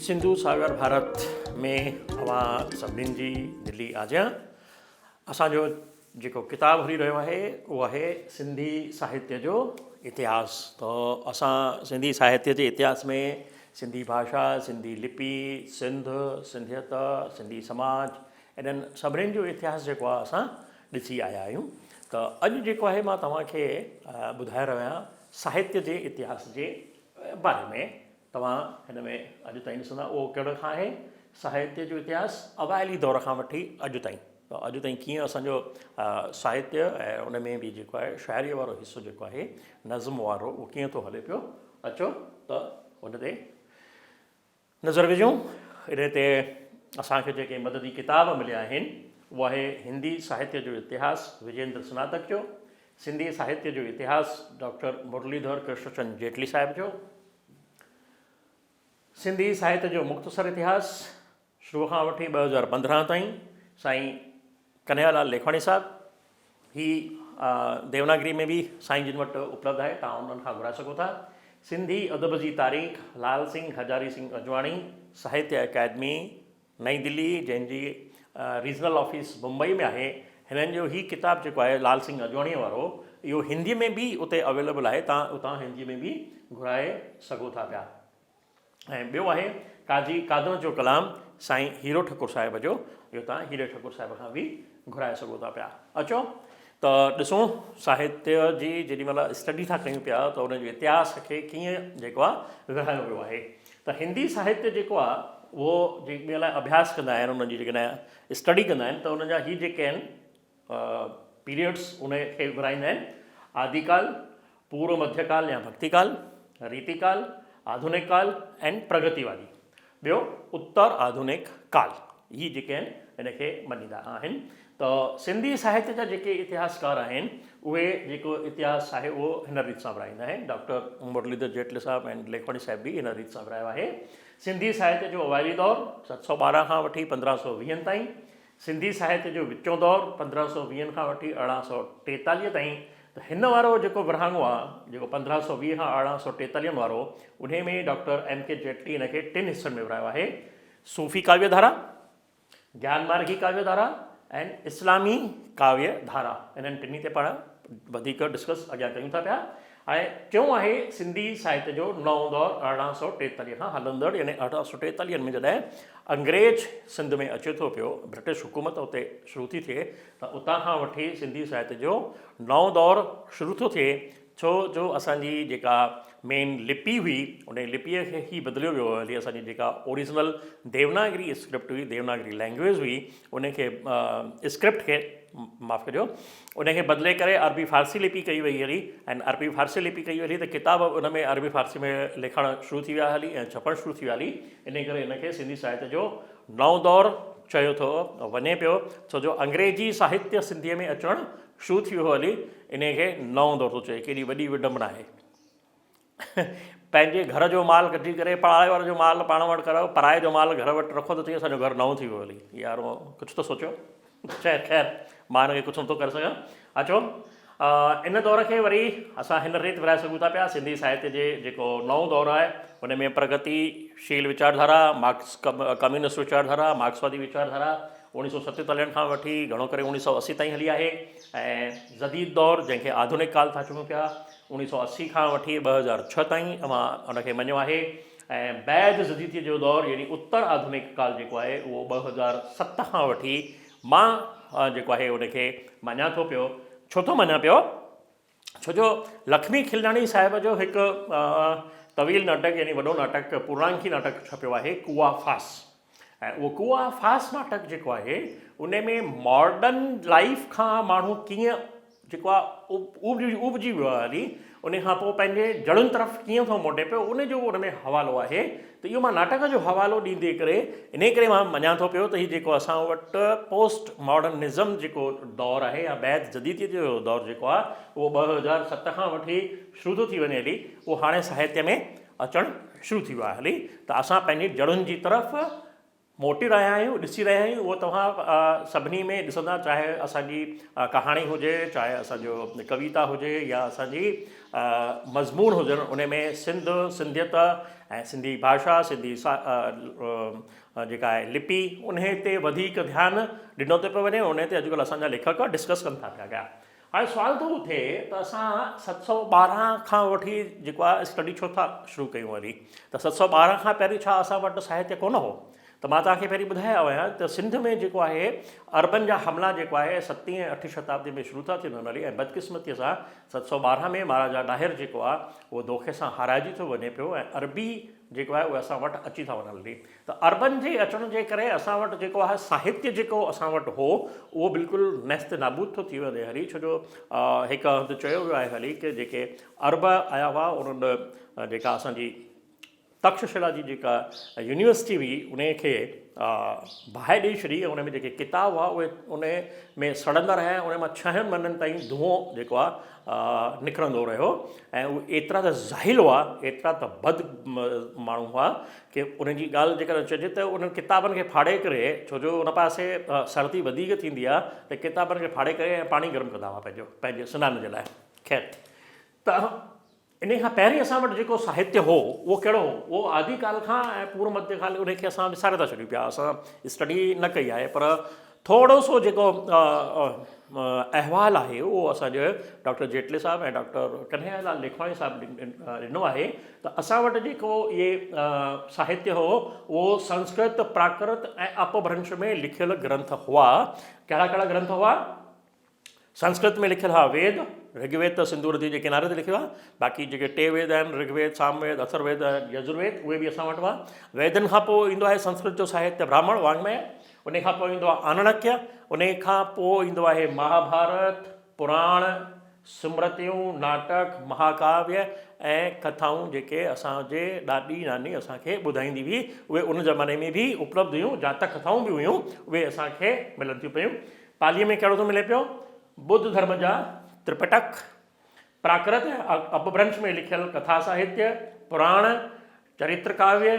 سنڌو ساگر ڀارت ۾ اوهان سڀنين جي دلي آجيان. اسان جو جيڪو ڪتاب هلي رهيو آهي اهو آهي سنڌي ساهتيه جو اتهاس. ته اسان سنڌي ساهتيه جي اتهاس ۾ سنڌي ڀاشا، سنڌي لپي، سنڌ، سنڌيت، سنڌي سماج انهن سڀنين جو اتهاس جيڪو آهي اسان ڏسي آيا آهيون. ته اڄ جيڪو آهي مان توهان کي ٻڌائي رهيو آهيان ساهتيه جي اتهاس جي باري ۾. توهان هن ۾ اڄ تائين ڏسندا اهو ڪهڙو کان آهي؟ ساهتيه جو اتهاس اوائلي دور کان وٺي اڄ تائين ته اڄ تائين ڪيئن اسان جو ساهتيه ۽ ان ۾ به جيڪو آهي شاعريء وارو حصو جيڪو آهي نظم وارو اهو ڪيئن ٿو هلي پيو اچو ته ان تي نظر وجهون. ان تي اسان کي جيڪي مددي ڪتاب مليا آهن اهو آهي هندي ساهتيه جو اتهاس وجيندر سناتڪ جو، سنڌي ساهتيه جو اتهاس ڊاڪٽر مرليڌر ڪرشنچند جيٽلي صاحب جو، سنڌي ساهتيه جو مختصر اتهاس شروع کان وٺي 2015 تائين سائين ڪنهيا لال ليکواڻي صاحب، هي ديوناگري ۾ به سائين جن وٽ اپلبڌ آهي، توهان انهن کان گهرائي سگهو ٿا. سنڌي ادب جي تاريخ لال سنگهه هزاري سنگهه اجواڻي، ساهتيه اڪيڊمي، نئين دلي جنهن جي ريجنل آفيس بمبئي ۾ آهي، هنن جو هي ڪتاب جيڪو آهي لال سنگهه اجواڻيء وارو اهو هنديء ۾ به اتي اويليبل آهي، توهان اتان هنديء ۾ به گهرائي سگهو ٿا پيا. ۽ ٻيو آهي قاضي قادن جو ڪلام سائين هيرو ٺڪر صاحب جو، اهو توهان هيري ٺڪر صاحب کان به گهرائي سگهو ٿا پيا. اچو ته ڏسون ساهتيه جي جيڏي مهل اسٽڊي ٿا ڪيون پيا ته ان جي اتهاس کي ڪيئن جيڪو آهي ورهايو ويو آهي. ته هندي ساهتيه جيڪو آهي اهو جيڪي ٻين لاء اڀياس ڪندا آهن انهن جي جيڪڏهن اسٽڊي ڪندا آهن ته انهن جا هي جيڪي آهن پيريڊس ان کي ورهائيندا آهن آديڪال، پورو مڌيڪال يا ڀڳتيڪال، ريتيڪال، آڌونڪ ڪال ۽ پرگتيوادي ٻيو اتر آڌونڪ ڪال هي جيڪي آهن ان کي مڃيندا آهن ته سنڌي ساهتيه جا جيڪي اتهاسڪار آهن اهي جيڪو اتهاس آهي اهو هن ريت سان ورهائيندا آهن. ڊاڪٽر مرليڌر جيٽلي صاحب ۽ ليکواڻي صاحب به هن ريت سان ورهايو آهي. سنڌي ساهتيه جو اوائلي دور 712 کان وٺي 1520 تائين، سنڌي ساهتيه جو وچون دور 1520 کان وٺي 1843 تائين ته هن وارو جيڪو ورهاڱو آهي جيڪو 1520 کان 1843 وارو انهي ۾ ڊاڪٽر ايم ڪي جيٽلي هن کي ٽن حصن ۾ ورهايو آهي، صوفي ڪاويه ڌارا، گيان مارگي ڪاويه ڌارا ۽ اسلامي ڪاويه ڌارا انهن ٽنهي تي پاڻ وڌيڪ ڊسڪس اڳيان ڪيون ٿا پيا ۽ ٽيون آهي سنڌي ساهتيه جو نئون دور 1843 کان هلندڙ يعني 1843 ۾ جڏهن انگريز سنڌ ۾ اچي ٿو پيو برٽش حڪومت اتي شروع ٿي ٿئي ته اتان کان وٺي سنڌي ساهتيه جو نئون دور شروع ٿو ٿئي ڇو جو اسان جي جيڪا مين لپي هئي ان لپيء کي ئي بدليو ويو هلي اسان جي جيڪا اوريجنل ديوناگري اسڪرپٽ هئي ديوناگري لينگويج هئي ان کي اسڪرپٽ کي معاف ڪجو ان کي بدلي ڪري عربي فارسي لپي ڪئي وئي هلي ۽ عربي فارسي لپي ڪئي وئي ته ڪتاب ان ۾ عربي فارسي ۾ لکڻ شروع ٿي ويا هلي ۽ ڇپڻ شروع ٿي ويا هلي ان ڪري ان کي سنڌي ساهتيه جو نئون دور چيو ٿو وڃي پيو ڇو جو انگريزي ساهتيه سنڌيء ۾ اچڻ شروع ٿي ويو هلي انهيء کي نئون دور ٿو چئي. ڪيڏي وڏي وڊمبنا آهي. پنهنجي گهر جو مال ڪڍي ڪري پرائي واري جو مال پاڻ وٽ ڪرايو، پرائي جو مال گهر وٽ رکو ته چئي اسان جو گهر نئون ٿي ويو هلي. يار ڪجهه ته سوچيو. خير خير مان هن کي ڪجهه نٿو ڪري سگهان. اچو ان دور کي وري اسان هن ريت ورهائي سگهون ٿا پيا. سنڌي ساهتيه جي جيڪو نئون دور آهي ان ۾ پرگتي شيل ويچارڌارا، مارڪس ڪميونسٽ ويچارڌارا، مارڪسوادي ويچارڌارا، اوڻيھ سئو ستيتاليهن کان وٺي گهڻو ڪري اوڻيھ سئو 80 تائين هلي آهي ۽ جديد دور جنهن کي آڌونڪ ڪال ٿا چئون پيا اوڻيھ سئو 80 کان وٺي 2006 تائين اوهان ان کي مڃيو آهي ۽ بعد جديديت جو دور يعني اتر آڌونڪ ڪال جيڪو آهي اهو 2007 کان وٺي مان جيڪو آهي ان کي مڃان ٿو پيو. ڇو ٿو مڃان پيو؟ ڇو جو لکمي کلناڻي صاحب جو هڪ طويل ناٽڪ يعني وڏو ناٽڪ پورڻانڪي ناٽڪ ڇپيو آهي ڪوئا ڦاس ۽ اهو ڪوئا ڦاس ناٽڪ جيڪو آهي ان ۾ ماڊرن لائيف کان ماڻهو ڪيئن جيڪو آهي اوبجي ويو آهي هلي ان کان پوء پنهنجي جڙن طرف ڪيئن ٿو موٽي پيو ان جو ان ۾ حوالو آهي ته اهو مان ناٽڪ جو حوالو ڏيندي ڪري انهي ڪري مان مڃان ٿو پيو ته هي جيڪو اسان وٽ پوسٽ ماڊرنزم جيڪو دور آهي يا بعد جديديت جو دور جيڪو آهي اهو 2007 کان وٺي شروع ٿو ٿي وڃي هلي اهو هاڻي ساهتيه ۾ اچڻ شروع ٿي ويو آهي هلي ته اسان پنهنجي جڙن جي طرف موٽي رهيا آهيون، ڏسي رهيا آهيون اهو توهان سڀني ۾ ڏسندا چاهي اسان جي ڪهاڻي هجي چاهي اسان جو ڪويتا هجي يا اسان جي مضمون هجن ان ۾ سنڌ سنڌيت ۽ سنڌي ڀاشا سنڌي جيڪا آهي لپي انهي تي وڌيڪ ڌيان ڏنو ٿو پيو وڃي انهي تي اڄڪلهه اسان جا ليکڪ ڊسڪس ڪن ٿا پيا پيا هاڻي سوال ٿو اٿي ته اسان 712 کان وٺي جيڪو آهي اسٽڊي ڇو ٿا شروع ڪيون وري ته 712 کان پهرين ڇا اسان وٽ ساهتيه ڪونه هو ته مان توهان کي پهرين ٻڌائي آيو آهيان ته سنڌ ۾ جيڪو آهي عربن جا حملا جيڪو آهي ستين ۽ اٺين شتابدي ۾ شروع ٿا ٿين هلي ۽ بدقسمتي سان 712 ۾ مهاراجا ڏاهر جيڪو آهي اهو دوکي سان هارائجي ٿو وڃي پيو ۽ عربي جيڪو آهي اهي اسان وٽ اچي ٿا وڃن هلي ته عربن جي اچڻ جي ڪري اسان وٽ جيڪو آهي ساهتيه جيڪو اسان وٽ هو اهو بلڪل نيست نابود ٿو ٿي وڃي هلي ڇو جو هڪ هنڌ چيو ويو آهي هلي ڪي جيڪي عرب آيا هئا انهن جيڪا اسان جي تڪششلا جي جيڪا يونيورسٽي هئي ان کي باهه ڏئي ڇڏي ۽ ان ۾ جيڪي ڪتاب هئا اهي ان ۾ سڙندا رهيا ان مان ڇهن مهينن تائين دونهون جيڪو آهي نڪرندو رهيو ۽ اهي ايترا ته جاهل هئا ايترا ته بد ماڻهو هئا ڪي انهن جي ڳالهه جيڪڏهن چئجي ته انهن ڪتابن کي ڦاڙي ڪري ڇو جو ان پاسي سردي وڌيڪ ٿيندي آهي ته ڪتابن کي ڦاڙي ڪري ۽ پاڻي گرم ڪندا هئا پنهنجو پنهنجي سنان جي لاء خير ته انهي کان پهرين اسان وٽ جيڪو ساهتيه هو اهو ڪهڙو هو اهو آدي ڪال کان ۽ پورو مڌيه ڪال انهي کي اسان وساري ٿا ڇڏيون پيا اسان اسٽڊي نه ڪئي آهي پر ٿورو سو جيڪو احوال آهي اهو اسان جي ڊاڪٽر جيٽلي صاحب ۽ ڊاڪٽر ڪنهيا لال ليکواڻي صاحب ڏنو آهي ته اسان وٽ جيڪو اهي ساهتيه هو اهو سنسڪرت پراڪرت ۽ اپڀرنش ۾ لکيل گرنٿ هئا. ڪهڙا ڪهڙا گرنٿ هئا؟ سنسڪرت ۾ لکيل هئا ويد، رگ ويد ته سنڌو نديء جي ڪناري تي لکيو آهي، باقي جيڪي ٽي ويد آهن رگ ويد، سام ويد، اٿر ويد ۽ يجر ويد اهي به اسان وٽ هئا. ويدن کان پوء ايندو آهي سنسڪرت جو ساهتيه براهمڻ وانگميه، انهي کان پوء ايندو آهي آنڻڪيه، انهي کان پوء ايندو آهي مهاڀارت، پراڻ، سمرتيون، ناٽڪ، مهاڪاويه ۽ ڪٿائون جيڪي اسان جي ڏاڏي ناني اسان کي ٻڌائيندي هئي اهي ان زماني ۾ به اپلبڌ هيون، جاتڪ ڪٿائون به هيون اهي اسان کي ملن ٿيون پيون. پاليء ۾ ڪهڙو ٿو ملي پيو؟ ٻڌ ڌرم جا ترپٽڪ، پراڪرت ۽ اپڀرنش ۾ لکيل ڪٿا ساهتيه، پراڻ، چريتر ڪاويه،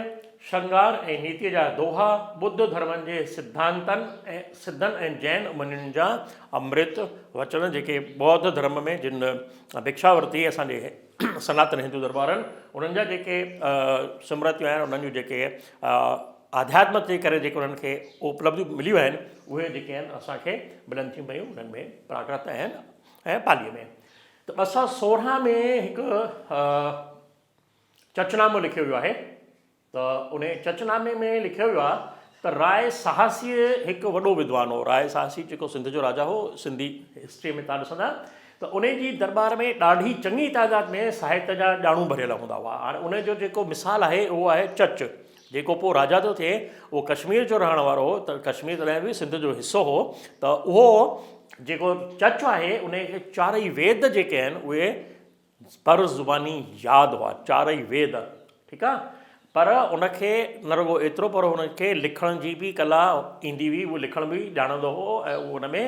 شرنگار ۽ نيتيء جا دوها، ٻڌ ڌرمن جي سڌانتن ۽ سڌن ۽ جين منين جا امرت وچن جيڪي ٻوڌ ڌرم ۾ جن ڀکشا ورتي اسان جي سناتن هندو درٻارن انهن جا جيڪي سمرتيون آهن انهن جون جيڪي آڌياتم جي ڪري جيڪي انهن کي اپلبڌيون مليون آهن اهي جيڪي آهن اسان کي ملن ٿيون پيون انهن ۾ پراڪرت آهن ۽ پاليء ۾ ته 216 ۾ هڪ چچنامو لکيو ويو آهي ته ان چچنامي ۾ لکيو ويو آهي ته راء سهاسيء هڪ وڏو ودوان هو راء سهاسي جيڪو سنڌ جو راجا هو سنڌي هسٽريء ۾ تان ڏسندا ته ان جي درٻار ۾ ڏاڍي چڱي تعداد ۾ ساهت جا ڄاڻو ڀريل هوندا هئا هاڻي ان جو جيڪو مثال آهي اهو آهي چچ جيڪو پوء راجا ٿو ٿئي اهو ڪشمير جو رهڻ وارو هو ته ڪشمير تڏهن به سنڌ جو حصو هو ته اهو جيڪو چچ آهي ان کي چارئي ويد جيڪي آهن اهي پر زباني ياد هئا چارئي ويد ٺيڪ آ پر ان کي نه رڳو ايترو پر ان کي لکڻ جي به ڪلا ايندي هئي اهو لکڻ به ڄاڻندو هو ۽ اهو ان ۾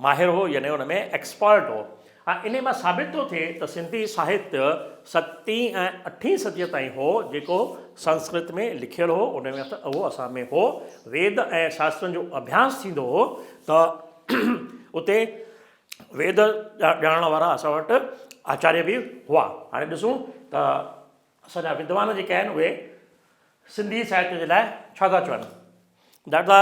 ماهر هو يعني ان ۾ ايڪسپرٽ هو ها انهي مان ثابت ٿو ٿئي ته سنڌي ساهتيه ستين ۽ اٺين صديء تائين هو جيڪو سنسڪرت ۾ لکيل هو ان وقت اهو اسان ۾ هو. ويد ۽ شاسترن جو اڀياس ٿيندو هو ته اتي ويد ڄاڻڻ وارا اسان وٽ آچاريه به هئا. هاڻي ڏسون ته اسان جا ودوان جيڪي آهن اهي سنڌي ساهتيه جي لاء ڇا ٿا چون. دادا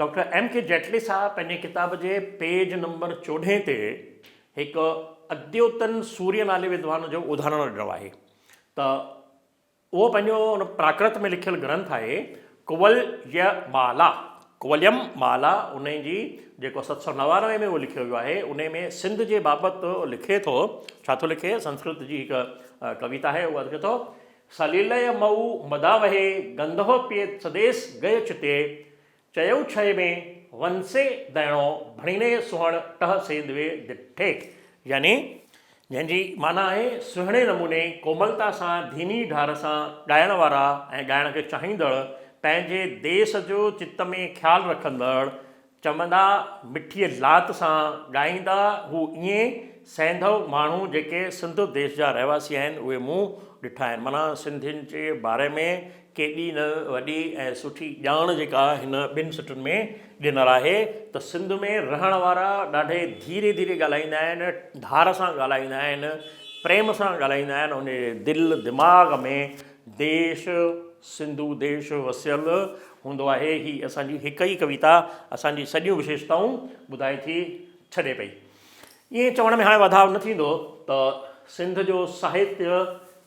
ڊاڪٽر ايم ڪي جيٽلي صاحب پنهنجي ڪتاب جي پيج نمبر چوڏهين تي هڪ اديوتن سوريه نالي ودوان جو اداهرڻ ڏنو آهي ته اهو پنهنجو ان پراڪرت ۾ لکيل گرنٿ آهي ڪول يه مالا ڪوليم مالا ان جي جيڪو 799 ۾ اهو لکيو ويو آهي ان ۾ سنڌ جي بابت لکي ٿو ڇا ٿو لکي سنسڪرت جي هڪ ڪويتا آهي اها لکي ٿو سليلئه مئو مداوهي گنڌو پيئي سديس گئه چتي، چيو ڇهي ۾ ونسي دئڻو ڀڻيني سهڻ ٽه سيندوي دٺي. يعني جنهن جي معنيٰ آهي سهڻي نموني ڪوملتا سان ڌيمي ڍار سان ڳائڻ وارا ۽ ڳائڻ کي چاهيندڙ، پنهنجي ديس جو چت ۾ خيال رکندڙ، چوندا مٺيء لات سان ڳائيندا هو ائين سينڌو ماڻهو جيڪي سنڌ ديش جا رهواسي آهن اهي مون ڏٺا آهن معنيٰ سنڌين جي باري ۾ ڪيڏي نه وڏي ۽ سٺي ڄاڻ جيڪا هن ٻن سٽن ۾ ڏنل آهي ته سنڌ ۾ رهڻ وارا ڏاڍي ڌيري ڌيري ڳالهائيندا آهن، ڌار سان ڳالهائيندا آهن، پريم سان ڳالهائيندا آهن، ان جي دل دماغ ۾ ديش سنڌو ديش وسيل هوندو آهي. هي اسان جي هڪ ئي ڪويتا اسان جي سڄيون وشيشتائون ٻڌائي ٿي ڇڏي پئي. ائين چوڻ ۾ هاڻي وڌاء نه ٿيندو ته سنڌ جو ساهتيه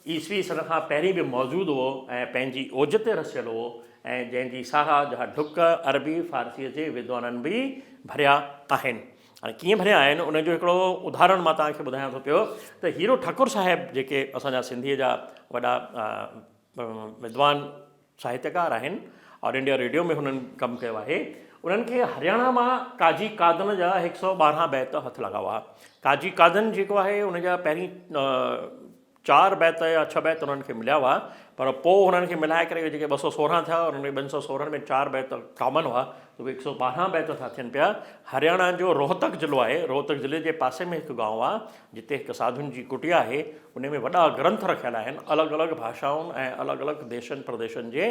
عيسوي سن کان پهرين به موجود هو ۽ پنهنجي اوج تي رسيل هو ۽ جنهن جي ساراهه جا ڍڪ عربي فارسيء جي ودوانن به ڀريا آهن. هاڻي ڪيئن ڀريا آهن ان جو هڪڙو اداهرڻ مان توهان کي ٻڌايان ٿو پيو ته هيرو ٺڪر صاحب جيڪي اسان جا سنڌيء جا وڏا ودوان ساهتيڪار آهن، آل انڊيا ريڊيو ۾ هنن ڪم ڪيو آهي، انهن کي هرياڻا مان قاضي قادن جا هڪ سئو 12 بيت هٿ لڳا هئا. قاضي قادن جيڪو آهي ان جا پهرين چار بيت يا ڇهه بيت انهن کي مليا هئا پر پوء هنن کي ملائي ڪري جيڪي 216 ٿيا انهن ۾ 216 ۾ چار بيت ڪامن هئا ته اهي 112 بيت ٿا ٿين پيا. هرياڻا جو روهتڪ ضلعو آهي، روهتڪ ضلعي جي پاسي ۾ هڪ گانو آهي جتي هڪ ساڌن جي ڪٽيا آهي، ان ۾ وڏا گرنٿ رکيل آهن، الڳ الڳ ڀاشائن ۽ الڳ الڳ ديشن پرديشن جي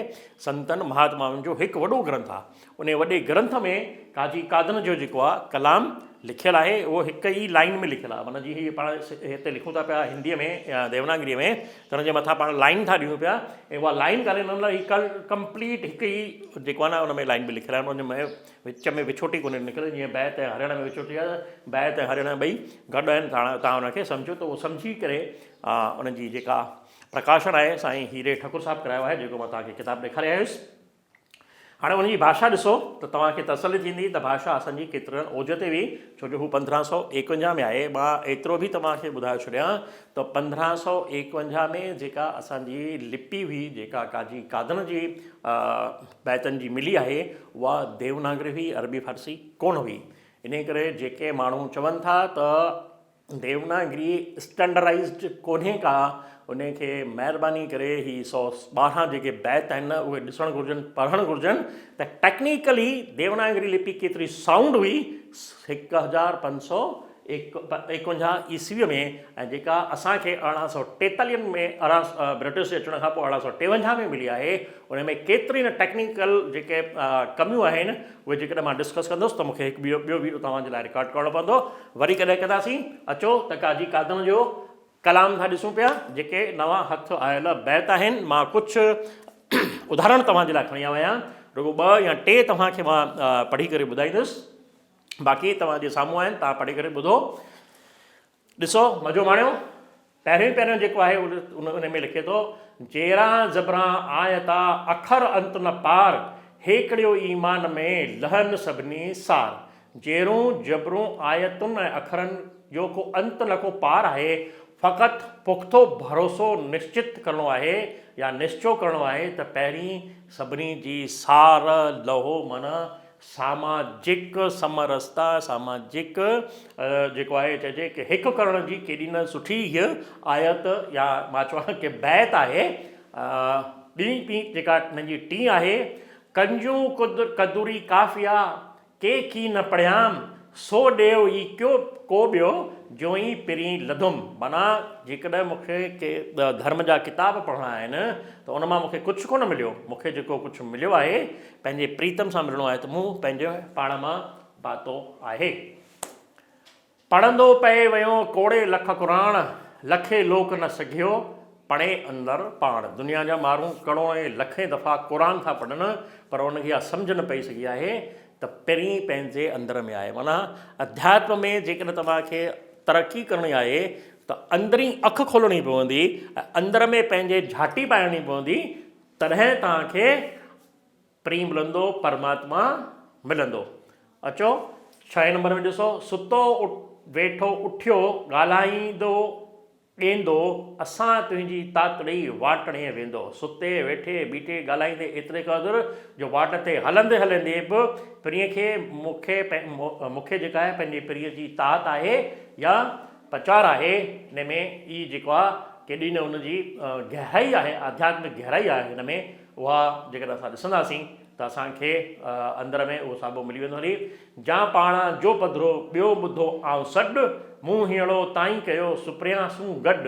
سنتن مهاتمائن جو هڪ وڏو گرنٿ آهي. انهي وڏي گرنٿ ۾ قاضي قادن جو جيڪو آهي ڪلام لکيل آهي، اهو هڪ ئي لائين ۾ لکيل آهي، معنيٰ جيئن هي پاڻ هتي لکون ٿا پيا هنديء ۾ يا ديوناگريء ۾ ته ان جي مٿان پاڻ لائين ٿا ڏيون پيا ۽ اها لائين ڪانهي ان مطلب هي ڪمپليٽ هڪ ئي جيڪو آهي نه ان ۾ لائين به لکيل آهي، ان ۾ وچ ۾ وڇوٽي ڪونهي نڪري جيئن بيت ۽ هرڻ ۾ وڇوٽي آهي بيت ۽ هرڻ ٻئي گڏ آهن ته هاڻي توهان ان کي سمجهو ته اهو سمجهي ڪري ان جي جيڪا پرڪاشن آهي سائين هيري ٺڪر صاحب ڪرايو آهي جيڪو مان توهان کي ڪتاب ڏيکاري آيس هاڻي ان جي ڀاشا ڏسو ته توهان کي تسلي ٿيندي ته ڀاشا اسان جي ڪيترن اوج تي هئي ڇو جو هو 1551 ۾ آهي مان ايترو به توهان کي ٻڌايو ڇڏيان ته 1551 ۾ جيڪا اسان جي لپي هئي جيڪا قاضي قادن جي بيتن جي ملي آهي اها ديوناگري هئي عربي فارسي ڪونه هئي انهي ڪري جيڪي ماڻهو چون ٿا ته ديوناگري اسٽينڊرائيزڊ ڪونهي ڪا انهي کي مهرباني ڪري هي 112 جيڪي بيت آهن نه اهي ڏسڻ گهرجن پڙهڻ گهرجن ته ٽيڪنيڪلي ديوناگري لپي ڪيتري سائونڊ هئي 1551 عيسويء ۾ ۽ جيڪا اسان کي 1843 ۾ برٽش جي اچڻ کان پوء 1853 ۾ ملي آهي ان ۾ ڪيتري نه ٽيڪنيڪل جيڪي ڪميون آهن اهي جيڪڏهن مان ڊسڪس ڪندس ته مون کي هڪ ٻيو ٻيو ويڊيو توهان جي لاء رڪارڊ ڪرڻو پوندو وري ڪڏهن ڪنداسين اچو ته قاضي قادن جو ڪلام ٿا ڏسون پيا جيڪي نوان هٿ آيل بيت آهن مان ڪجهه اداهرڻ توهان جي لاء کڻي آيو آهيان رڳو ٻه يا ٽي توهان کي مان پڙهي ڪري ٻڌائيندس باقي توهان جي سامهون آهن توهان پڙهي ڪري ٻڌو ڏسو مزو ماڻيو پهريون پهريون جيڪو آهي ان ان ۾ لکي ٿو جيران زبران آيتا اکر انت نه پار هيڪڙيو ايمان ۾ لهن سڀني سار جيرون جبرون آيتن ۽ اکرن جو ڪو انت نه ڪو پار آهي فقط پختو ڀروسو نشچت ڪرڻو آهي يا نشچو ڪرڻو آهي ته پهرين سڀني جي سار لهو معنيٰ ساماجڪ سمرستا، ساماجڪ جيڪو آهي چئجي ڪي هڪ ڪرڻ جي ڪيڏي نه سٺي هيء آيت يا مان چوان ڪي بيت آهي. ٻي ٻي جيڪا هن جي ٽين آهي، ڪنجون قد قدوري قافيا ڪي ڪي نه پڙهيام، سو ڏيو ئي ڪيو ڪو ٻيو، جو ئي پرين لڌم. معنيٰ جيڪڏهن مون کي ڪي ڌرم جا ڪتاب پڙهڻا آهن ته ان مان مون کي ڪجهه ڪونه مليو، مون کي جيڪو ڪجهه مليو آهي پنهنجي پريتم سان ملڻو آهي ته مون پنهنجي پاڻ مان پاتو آهي. پڙهندو پئي ويو ڪوڙي لک قرآڻ، لکي لوڪ نه سگهيو پڻي اندر پاڻ. دنيا جا مارون ڪروڙين لکين دفعا قرآن ٿا پڙهن پر انهن کي اها سمجهه نه پئي سگهي آهي ته پرين پنهنجي اندر ۾ آهي. معنيٰ اڌياتم ۾ جيڪڏهن توهان کي ترقي ڪرڻي آهي ته اندرين اک کولڻي پوندي ۽ اندر ۾ پنهنجي جهاٽي پائڻي پوندي تڏهن توهان کي پرين ملندو، پرماتما ملندو. اچو ڇهين نمبر ۾ ڏسو، ستو ويٺو اٺيو ڳالهائيندو ڏيندو، اسان تنهنجي تاتڙي واٽڻي ويندو. ستي ويٺي بيٺي ڳالهائيندي ايتري قدر جو واٽ تي هلندي هلندي به پرينء کي مون کي مون کي جيڪا آهي پنهنجي پرينء جي تات آهي يا پچار آهي ان ۾ ئي جيڪو آهي ڪيڏي نه ان جي گهرائي آهي آڌياتمڪ گهرائي آهي هن ۾ اها جيڪڏهن اسان ڏسنداسين ته اسان کي اندر ۾ اهو سابو ملي ويندو هلي جان پاڻان جو پڌرو ٻيو ٻڌو آئون سڏ مون هينئڙو تائين ڪيو سپريان سون گڏ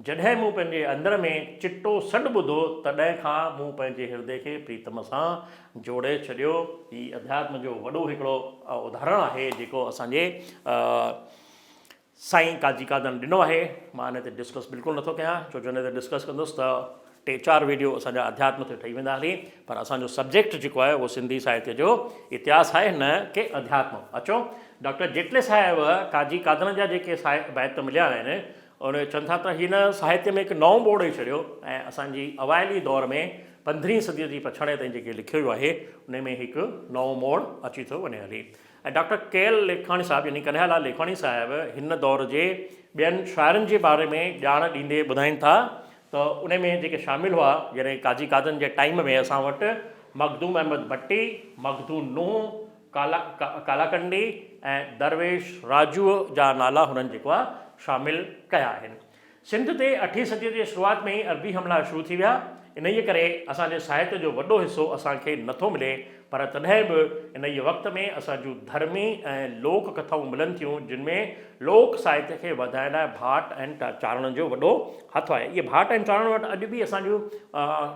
جڏهن مون پنهنجي اندر ۾ چٽو سڏ ٻڌو، تڏهن کان مون پنهنجي هردي کي پريتم سان جوڙي ڇڏيو. هي اڌياتم جو وڏو هڪڙو اداهرڻ آهي، جيڪو اسان جي سائين قاضي قادن ڏنو آهي. مان ان تي ڊسڪس بلڪل نٿو ڪيان، ڇو جو ان تي ڊسڪس ڪندس ته ٽي چار ويڊيو اسان جا اڌياتم تي ٺهي ويندا هلي، پر اسان جو سبجيڪٽ جيڪو آهي اهو سنڌي ساهتيه جو اتهاس آهي نه ڪي اڌياتم. اچو ڊاڪٽر جيٽلي صاحب قاضي قادن جا جيڪي بيت مليا آهن ان چون ٿا ته هن ساهتيه ۾ هڪ نئون ٻوڙ ڏئي ڇڏيو ۽ اسان جي اوائلي دور ۾ پندرهين صديء جي پڇاڙيء تائين جيڪي لکيو ويو آهي ان ۾ هڪ نئون موڙ اچي ٿو وڃي هلي ۽ ڊاڪٽر ڪي ايل ليکواڻي صاحب يعني ڪنهيا لال ليکواڻي صاحب هن دور جي ٻين شاعرن جي باري ۾ ڄاڻ ڏيندي ٻڌائين ٿا ته ان ۾ جيڪي شامل هئا يعني قاضي قادن جي ٽائيم ۾ اسان وٽ مخدوم احمد ڀٽي، مخدوم نوح، ڪالا ڪالاڪنڊي ۽ درويش راجوء جا نالا هنن جيڪو آهي شامل ڪيا آهن. سنڌ تي اٺين صديء جي شروعات ۾ ئي عربي حملا شروع ٿي ويا، انهيء ڪري اسان جي ساهت جو وڏو حصو اسان کي نٿو ملي، پر تڏهن به انهيء وقت ۾ اسان جون ڌرمي ۽ لوڪ ڪٿائون ملن ٿيون، جن ۾ لوڪ ساهتيه کي وڌائڻ لاء ڀاٽ ۽ چارڻن جو وڏو هٿ آهي. اهي ڀاٽ ۽ چارڻ وٽ اڄ به اسان جون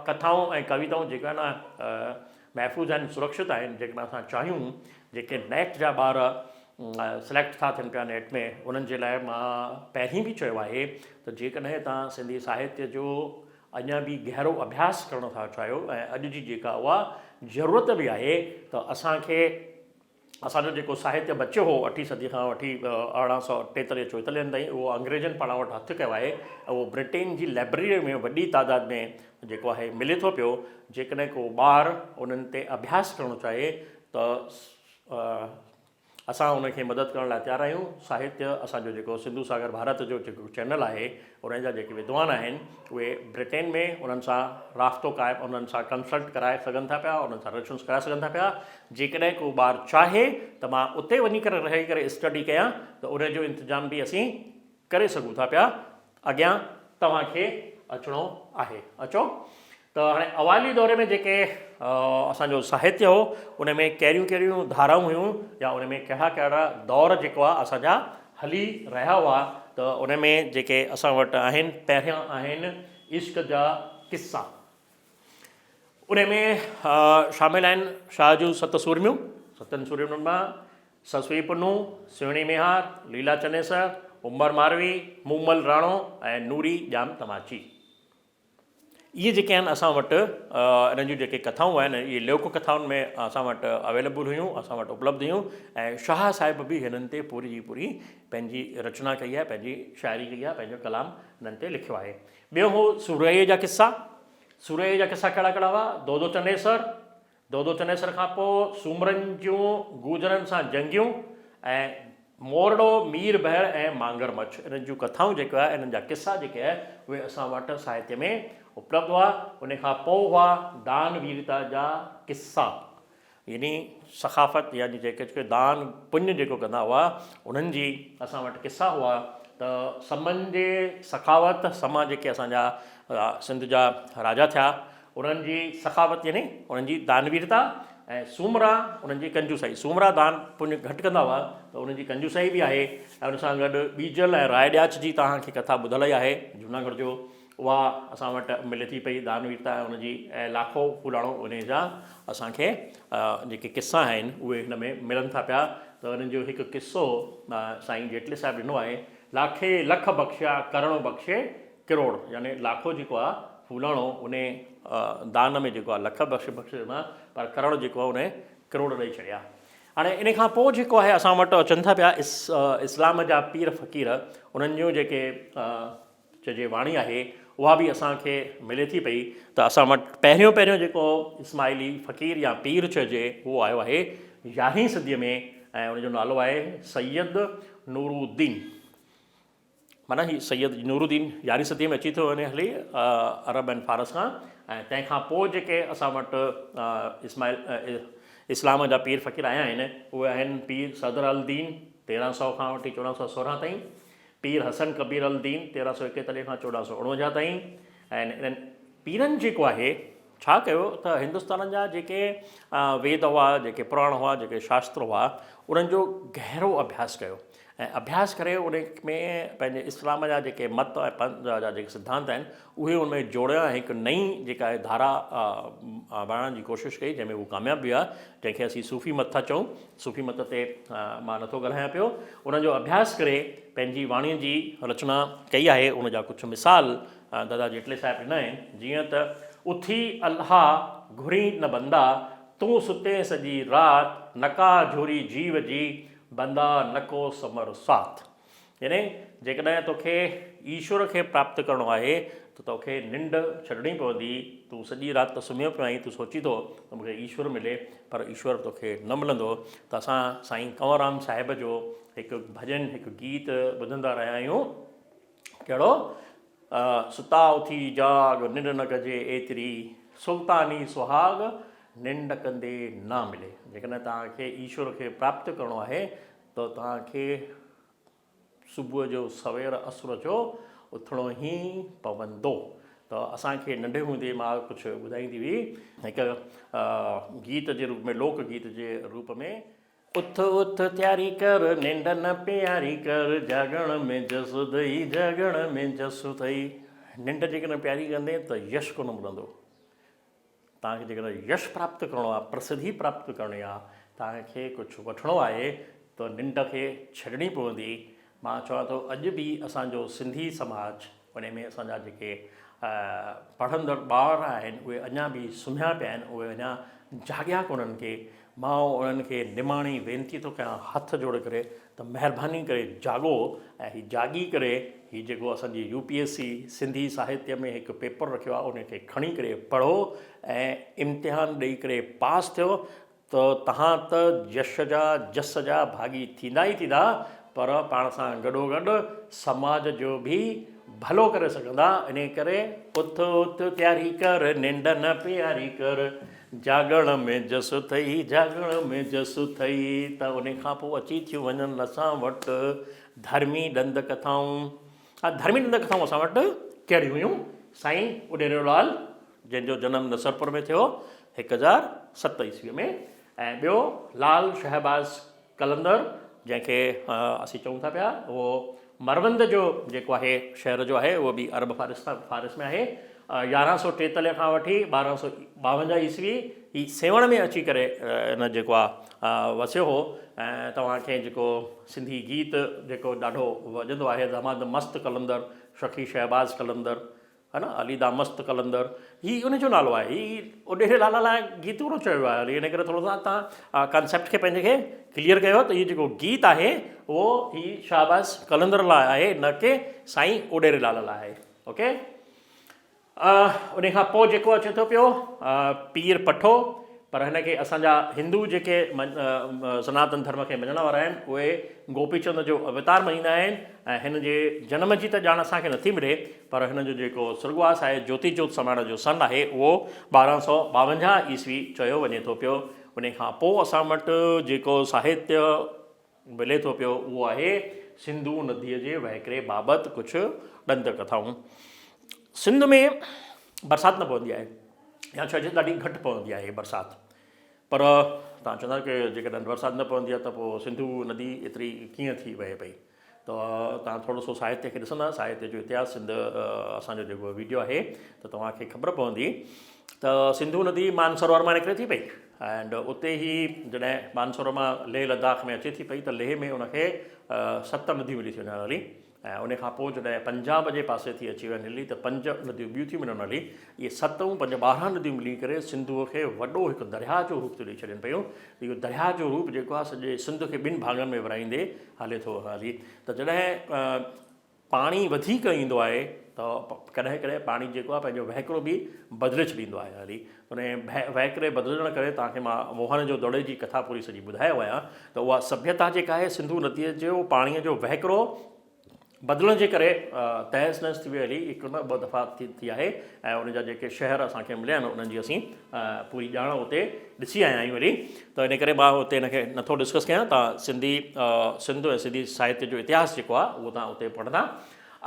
ڪٿائون ۽ ڪويتائون جيڪي آهن محفوظ آهن، سرڪشت آهن، جيڪڏهن اسان چاهيون جيڪي نيٽ جا ٻار سليڪٽ ٿا ٿين پيا نيٽ ۾ انهن جي لاء مان پهرين به چيو آهي ته جيڪڏهن توهان سنڌي ساهتيه جو اڃا به گهرو اڀياس ڪرڻ ٿا چاهيو ۽ اڄ جي جيڪا اها ضرورت به آهي ته اسان کي اسان جو جيڪو ساهتيه بچيو هو اٺين صدي کان وٺي 1843 چوئيتاليهن تائين اهو انگريزن پاڻ وٽ هٿ ڪيو آهي ۽ اهو برٽين جي لئبرريء ۾ وڏي تعداد ۾ جيڪو آهي ملي ٿو پيو جيڪڏهن ڪو ٻار انهن تي اڀياس ڪرڻ چاهي ته اسان ان کي مدد ڪرڻ لاء تيار آهيون. ساهتيه اسان جو جيڪو سنڌو ساگر ڀارت جو جيڪو چينل آهي ان جا جيڪي ودوان آهن اهي برٽين ۾ انهن سان رابطو قائم انهن سان ڪنسلٽ ڪرائي سگهن ٿا پيا انهن سان ريفرنس ڪرائي سگهن ٿا پيا جيڪڏهن ڪو ٻار چاهي ته مان اتي وڃي ڪري رهي ڪري اسٽڊي ڪيان ته ان جو انتظام به اسين ڪري سگهون ٿا پيا اڳيان توهان کي اچڻو آهي. اچو ته هاڻي اوائلي دور ۾ جيڪي اسان جو ساهتيه هو ان ۾ ڪهڙيون ڪهڙيون ڌارائون هيون يا ان ۾ ڪهڙا ڪهڙا دور جيڪو آهي اسان جا هلي رهيا هئا ته ان ۾ جيڪي اسان وٽ آهن پهريان آهن عشق جا قصا ان ۾ شامل آهن شاهه جون ست سورميون ستن سورمين مان سسئي پنهون، سهڻي ميهار، ليلا چنيسر، عمر ماروي، مومل راڻو ۽ نوري ڄام تماچي. اهي جيڪي آهن اسان وٽ انهن جون جيڪي ڪٿائون آهن اهي لوڪ ڪٿائن ۾ اسان وٽ اويليبل هيون، اسان وٽ اپلبڌ هيون ۽ شاهه صاحب به هنن تي پوري جي پوري پنهنجي رچنا ڪئي آهي، پنهنجي شاعري ڪئي آهي، پنهنجو ڪلام هنن تي لکيو آهي. ٻيو هو سورهيه جا قصا. سورهيه جا قصا ڪهڙا ڪهڙا هئا؟ دودو چنيسر، دودو چنيسر کان پوء سومرن جون گوجرن سان جنگيون ۽ مورڙو، مير بحر ۽ مانگر مڇ انهن جون ڪٿائون جيڪي هئا انهن جا قصا جيڪي اهي اسان وٽ ساهتيه ۾ اپلبڌ هئا. ان کان پوء هئا دان ويرتا جا قصا يعني سخافت يعني جيڪي جيڪي دان پڃ جيڪو ڪندا هئا انهن جي اسان وٽ قصا هئا ته سمن جي سخاوت سما جيڪي اسان جا سنڌ جا راجا ٿيا انهن جي سخاوت يعني انهن جي دانويرتا ۽ سومرا انهن جي ڪنجوسائي، سومرا دان پڃ گهٽ ڪندا هئا ته انهن جي ڪنجوسائي به آهي ۽ ان سان گڏ ٻيجل ۽ راء ڏياچ جي توهان کي ڪٿا ٻڌل ئي آهي جوناڳڙهه جو اها اسان وٽ ملي ٿي پئي دانويرتا ۽ ان جي ۽ لاکو ڦولاڻو انهي جا اسان کي جيڪي قصا آهن اهي هن ۾ ملن ٿا پيا ته انهن جو هڪ قصو سائين جيٽلي صاحب ڏنو آهي لاکي لک بخشيا ڪرڻو بخشي ڪروڙ يعني لاکو جيڪو آ ڦولاڻو انهي دان ۾ جيڪو آ لک بخش بخش ڏنا پر ڪرڙ جيڪو آ انهي ڪروڙ ڏئي ڇڏيا. هاڻي انهي کان پوء جيڪو آهي اسان وٽ اچن ٿا پيا اسلام جا پير فقير انهن جون جيڪي چئجي واڻي آهي اها به اسان کي ملي ٿي پئي ته اسان وٽ پهريون پهريون جيڪو اسماعيلي فقير يا پير چئجي اهو آيو آهي يارهين صدي ۾ ۽ ان جو نالو آهي سيد نورالدين. معنيٰ هي سيد نورالدين يارهين صديء ۾ اچي ٿو وڃي هلي عرب ۽ فارس کان ۽ تنهن کان پوء جيڪي اسان وٽ اسماعيل اسلام جا پير فقير آيا آهن اهي آهن پير صدر الدين 1300 کان وٺي 1416 تائين، پير حسن ڪبير الدين 1341 کان 1449 تائين ۽ انهن پيرن جيڪو آهي ڇا ڪيو ته هندستان جا جيڪي ويد هئا، جيڪي پراڻ هئا، جيڪي شاستر هئا، انهن جو گهرو اڀياس ڪيو. ۽ اڀياس ڪري ان ۾ پنهنجي اسلام جا جيڪي مت ۽ پنٿ جا جيڪي سڌانت آهن اهي ان ۾ جوڙيا ۽ هڪ نئين جيڪا آهي ڌارا بڻائڻ جي ڪوشش ڪئي جنهن ۾ هو ڪامياب به ويا جنهن کي اسين صوفي مت ٿا چئون. صوفي مت تي مان نٿو ڳالهايان پيو. ان جو اڀياس ڪري پنهنجي واڻيء جي رچنا ڪئي آهي. ان جا ڪجهه مثال دادا جيٽلي صاحب ڏنا آهن جيئن ته اٿي الله گهرين نه بندا، تون ستين سڄي رات، نڪا جهوري جيو جي، بندا نڪو سمر ساٿ. يعني جيڪڏهن توکي ايشور کي پراپت ڪرڻو آهي ته توکي ننڊ ڇڏڻي پوندي. تون سڄي رات ته سمهيو پيو آهين، تون سوچين ٿو ته مون کي ايشور ملي، پر ايشور توکي نه ملندو. ته اسان سائين ڪنور رام صاحب جو هڪ ڀڄن، هڪ گيت ٻڌندا رهيا آهيون. ڪهڙو؟ ستا اٿي جاڳ، ننڊ نه ڪجي ايتري، سلطاني سهاڳ، ننڊ ڪندي نه ملي. جيڪڏهن توهان کي ايشور کي پراپت ڪرڻو آهي ته توهان کي صبح جو سوير اسر جو اٿڻو ئي پوندو. ته اسان کي ننڍي هوندي ماء ڪجهه ٻڌائيندي هئي هڪ گيت جي روپ ۾ لوڪ گيت جي روپ ۾. اٿ اٿ تياري ڪر، ننڊ نه پياري ڪر، جاڳڻ ۾ جس اٿئي، جاڳڻ ۾ جس اٿئي. ننڊ جيڪڏهن پياري ڪندين ته يش ڪونه ملندو. توهان کي جيڪڏهن يش پراپت ڪرڻو آهي، پرسڌي پراپت ڪرڻي آهي، توهان کي ڪجهه وٺڻو آهي ته ننڊ کي ڇڏڻي پوندي. مان چوان ٿو اڄ به اسان جو سنڌي سماج ان ۾ اسان جا جيڪي پڙهندڙ ٻار آهن اهي اڃا به سمهيا پيا آهن، اهي اڃا جاڳيا ڪونهن ڪي. مان انهن کي نماڻي وينتي ٿو ڪيان هٿ جوڙي ڪري ته مهرباني ڪري جاڳو ۽ هي جاڳي ڪري هي جيڪو اسان جي U P S C Sindhi ساهتيه ۾ هڪ پيپر رکيو آهي ان کي کڻي ڪري پڙهو ۽ امتحان ڏئي ڪري پاس ٿيو ته توهان ته يش جا جس جا ڀاڳي ٿيندا ئي ٿيندا پر پاڻ سان گڏوگڏ سماج جو به ڀلو ڪري سگهندا انهي ڪري اٿ اٿ تياري ڪر ننڊ نه پياري ڪر جاڳڻ ۾ جس اٿئي، جاڳڻ ۾ جس اٿئي ته انهي کان پوء اچي ٿيون وڃن اسان وٽ ڌرمي ڏند ڪٿائون. ها ڌرمي ڏند ڪٿائون اسان وٽ ڪهڙيون هيون؟ سائين اڏيرو لال جنهن جو جنم نصرپور ۾ ٿيو 1007 عيسويء ۾ ۽ ٻيو لال شهباز قلندر جنهن کي اسين چئون ٿا پيا اهو مروند جو جيڪو آهي شهر جو آهي اهو به عرب فارس فارس ۾ آهي 1143 کان وٺي 1252 عيسوي هي سيوهڻ ۾ اچي ڪري ان جيڪو آهي وسيو هو ۽ توهان کي جيڪو سنڌي گيت جيڪو ڏاڍو وڄندو آهي دمادم مست قلندر شخي شهباز قلندر ها نه علي دا مست قلندر هي ان جو نالو آهي هي اڏيري لالا لاء گيت ڪونه چيو ويو آهي ان ڪري ٿورو سو تان ڪانسيپٽ کي پنهنجي کي ڪليئر ڪيو ته هي جيڪو گيت آهي اهو هي شهباز قلندر لاء آهي نه ڪي سائين اڏيري لالا لاء آهي اوڪي ان کان پوء جيڪو اچي ٿو پيو پير پٺو پر هن کي اسان جا هندو جيڪي سناتن ڌرم کي مڃڻ وارا آهن اهي گوپي چند جو اوتار مڃيندا آهن ۽ هن جي جنم جي ته ڄاڻ اسان کي نٿي ملي پر هن جو جيڪو سرڳواس آهي جوتي جوت سمائڻ جو سن آهي اهو 1252 عيسوي چيو وڃي ٿو پيو. ان کان پوء اسان وٽ جيڪو ساهتيه ملي ٿو پيو اهو آهي سنڌو نديء جي وهڪري بابت ڪجهه ڏند ڪٿائون. سنڌ ۾ برسات نه پوندي آهي يا چئجي ڏاڍي گهٽ پوندي آهي برسات پر توهان چوندا ڪي جيڪڏهن برسات نه پوندي آهي ته پوء سنڌو ندي ايتري ڪيئن ٿي وهي پئي ته توهان ٿورو سو ساهتيه کي ڏسندا ساهتيه جو اتهاس سنڌ اسان جو جيڪو ويڊيو آهي ته توهان کي خبر پوندي ته سنڌو ندي مانسروور مان نڪري ٿي پئي اينڊ اتي هي جڏهن مانسروور مان ليهه لداخ ۾ اچي ٿي پئي ته ليهه ۾ ان کي ست نديون ملي ٿي وڃن هلي ۽ ان کان پوء جڏهن پنجاب جي پاسي ٿي اچي وڃي هلي ته پنج نديون ٻيون ٿيون ملن هلي. اهي ست ۽ پنج 12 نديون ملي ڪري سنڌوء کي وڏو هڪ درياهه جو روپ ٿيون ڏئي ڇڏين پيون. اهو درياهه جو روپ جيڪو آهي سڄي سنڌ کي ٻن ڀاڱن ۾ ورهائيندي هلي ٿو هلي ته جڏهن پاڻي وڌيڪ ايندو آهي ته ڪڏهن ڪڏهن پاڻي جيڪو آهي پنهنجو وهڪرو به بدلي ڇڏيندو آهي هلي. ان وهڪري بدلجڻ ڪري توهان کي مان موهن جو دڙي جي ڪٿا پوري سڄي ٻڌايو آهيان ته اها سڀيتا جيڪا آهي سنڌو نديء جو پاڻيء جو وهڪرو بدلڻ جي ڪري تهس نهس ٿي وئي هلي هڪ نه ٻه دفعا ٿي ٿي آهي ۽ ان جا جيڪي شهر اسان کي مليا آهن انهن جي اسين پوري ڄاڻ اتي ڏسي آيا آهيون هلي ته ان ڪري مان اتي ان کي نٿو ڊسڪس ڪيان تان سنڌي سنڌ ۽ سنڌي ساهتيه جو اتهاس جيڪو آهي اهو تان اتي پڙهندا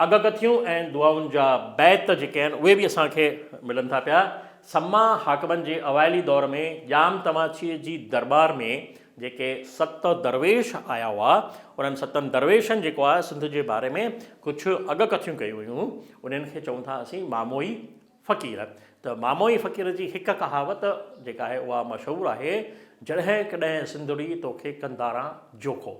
اڳڪٿيون ۽ دعائن جا بيت جيڪي آهن اهي به اسان کي ملن ٿا پيا. سما حاڪمن جي اوائلي دور ۾ ڄام تماچيء جي درٻار ۾ جيڪي ست درويش آيا هئا، انهن ستن درويشن جيڪو آهي سنڌ جي باري ۾ ڪجهه اڳڪٿيون ڪيون هيون، انهن کي چئون ٿا اسين ماموئي فقير. ته ماموئي فقير جي هڪ ڪهاوت جيڪا آهي اها مشهور آهي، جڏهن ڪڏهن سنڌڙي توکي قنڌاران جوکو.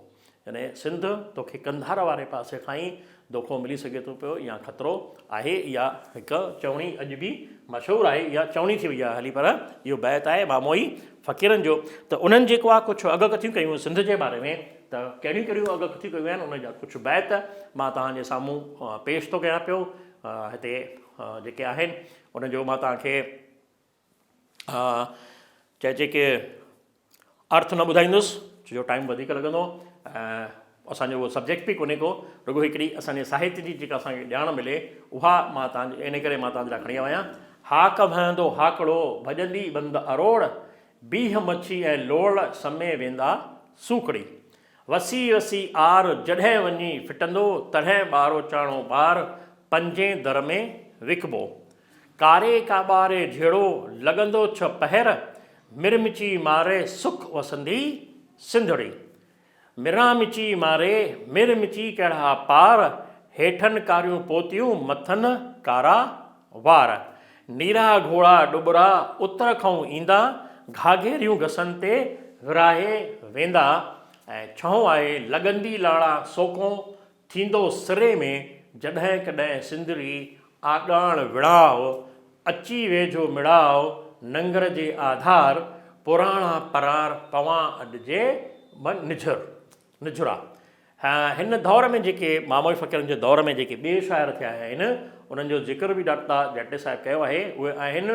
يعني سنڌ توکي قنڌار واري پاسي کان ئي دوکو ملي سگهي ٿو پيو يا خطرو آهي. اها هڪ چوڻي اڄ به مشهور آهي، اها چوڻي ٿي وئي آهي هلي پر اهو بيت آهي ماموئي فقيرن جو ته انهن جيڪو آهي ڪجهه اڳڪٿيون ڪيون سنڌ جي باري ۾ ته ڪهڙيون ڪهڙيون اڳڪٿيون ڪيون آهن ان جا ڪجهه بيت مان توهان جي سامهون پيش ٿو ڪيان پيو. هتي جيڪي آهن ان جو مان توهان کي چئجي ڪي ارٿ نه ٻڌائيندس ڇو جو ٽائيم وڌيڪ لڳندو ۽ اسانجو اهو سبجيڪٽ به ڪونهي ڪو رڳو هڪڙي اسانجي ساهتيه جي جيڪا اسانکي ڄاڻ ملي اها مان تان ان ڪري مان تان جي لاء کڻي آيو آهيان. هاڪ وهندو هاڪڙو ڀڄندي بند اروڙ بيهه مڇي ۽ لوڙ سمي ويندا سوکڙي وسي وسي آر جڏهن وڃي ڦٽندو تڏهن ٻاروچاڻو ٻار پنجين در ۾ وڪبو. ڪاري ڪاٻاري جهيڙو لڳندو ڇهه پهر، مرمچي ماري سک وسندي سنڌڙي. مرامچي ماري مرمچي ڪهڙا پار، هيٺن ڪاريون پوتيون مٿن ڪارا وار. نيرا گهوڙا ڏٻرا اتر کئون ايندا، گهاگهريون گسن تي وراهي ويندا. ۽ ڇهون آهي لڳندي لاڙا سوڪون ٿيندو سري ۾، جڏهن ڪڏهن سنڌڙي آڳاڻ وڙاء، اچي ويجهو مڙاء، ننگر جي آڌار، پراڻا پرار پوان اڏجي م نجهر. نجهرا. هن دور ۾ جيڪي ماموئي فقيرن جي دور ۾ جيڪي ٻئي شاعر ٿيا آهن، انهن جو ذڪر به ڊاڪٽر جيٽلي صاحب ڪيو آهي، اهي آهن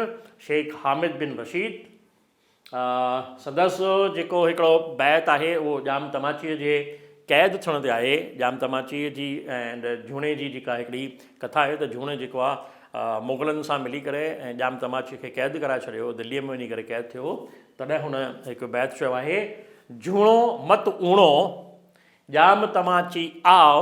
شيخ حامد بن رشيد، سندس جيڪو هڪڙو بيت آهي اهو ڄام تماچيء جي قيد ٿيڻ تي آهي. ڄام تماچيء جي ۽ جهوني جي جيڪا هڪڙي ڪٿا آهي ته جهوني جيڪو آهي مغلن سان ملي ڪري ۽ ڄام تماچيء کي قيد ڪرائي ڇڏيو هو، دليء ۾ وڃي ڪري قيد ٿيو هو، تڏهن هن هڪ بيت چيو آهي، جهونو مت اوڻو، ڄام تماچي آء،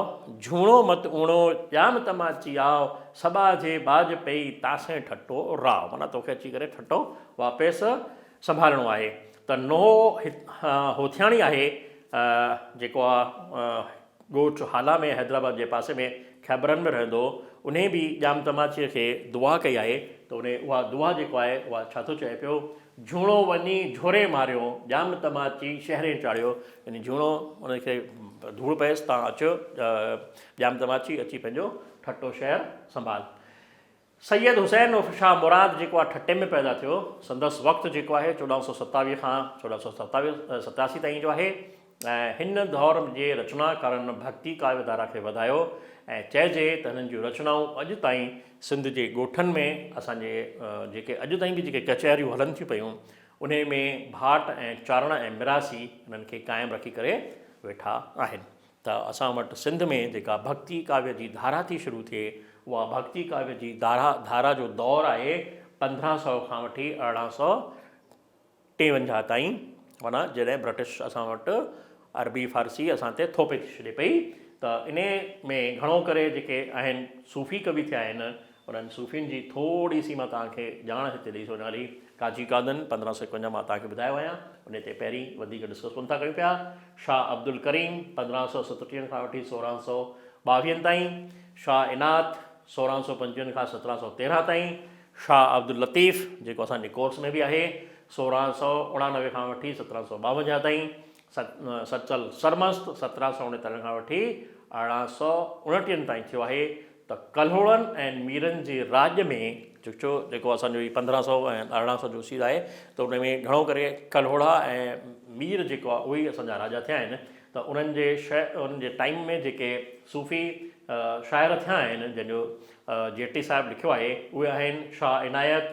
جهونو مت اوڻو، ڄام تماچي آء، سٻاجهي ٻاجهه پئي، تاسين ٺٽو راء. معنيٰ توکي اچي ڪري ٺٽو واپس سنڀالڻو آهي. ته نوح هوٿياڻي آهي، جيڪو آ ڳوٺ هالا ۾ حيدرآباد جي پاسي ۾ خيبرن ۾ رهندو هو، انهي به ڄام تماچيء کي دعا ڪئي آهي ته انهي اها دعا جيڪو آهي اها ڇا ٿو چئي پيو، جهونڙو وڃي جهوري ماريو، ڄام تماچي شهرين چاڙهيو، يعني جهونڙو ان کي ڌوڙ پيس تان اچ ڄام تماچي اچي پنهنجو ٺٽو شهر سنڀال. سيد حسين عرف شاهه مراد جيڪو آهي ٺٽي ۾ پيدا ٿيو، سندس وقت جيڪو آهي 1427 کان 1487 تائين جو آهي ۽ هن دور جي رچناڪارن ڀڳتي ڪاويه ڌارا کي وڌايو ۽ چئجي ته هنن جون رچنائون اڄ تائين سنڌ جي ڳوٺن ۾ اسان جي جيڪي اڄ تائين به جيڪي ڪچهريون هلن ٿيون پيون انهي ۾ ڀاٽ ۽ چارڻ ۽ مراسي انهن کي قائم رکي ڪري ويٺا آهن ته اسان وٽ سنڌ ۾ جيڪا ڀڳتي ڪاويه جي ڌارا ٿي شروع ٿئي اها ڀڳتي ڪاويه جي ڌارا ڌارا جو دور آهي 1500 کان وٺي 1853 تائين معنيٰ جڏهن برٽش اسان وٽ عربي فارسي اسان تي ٿوپي ٿي ڇڏي پئي ته انهي ۾ گهڻو ڪري جيڪي آهن صوفي ڪوي ٿيا آهن انهن صوفين جي ٿوري سي مان توهان کي ڄاڻ هتي ڏئي ٿو وڃان هلي قاضي قادن 1551 مان توهان کي ٻڌايو آهيان انهي تي پهرين وڌيڪ ڊسڪس ڪونه ٿا ڪيون پيا شاهه عبدالڪريم 1537 کان وٺي 1622 تائين شاهه عنات 1625 کان 1713 تائين شاهه عبداللطيف جيڪو اسان جي ڪورس ۾ به آهي 1689 کان وٺي 1752 تائين، سچل سرمست 1739 کان وٺي 1829 تائين ٿيو آهي ته ڪلهوڙن ۽ ميرن جي راڄ ۾ جيڪو جيڪو اسان جو هي 1500 ۽ 1800 جو سير آهي ته ان ۾ گهڻو ڪري ڪلهوڙا ۽ مير جيڪو آهي اهي ئي اسان جا راجا ٿيا آهن ته انهن جي انهن جي ٽائيم ۾ جيڪي صوفي شاعر ٿيا آهن جنهن جو جيٽلي صاحب لکيو آهي اهي آهن شاهه عنايت،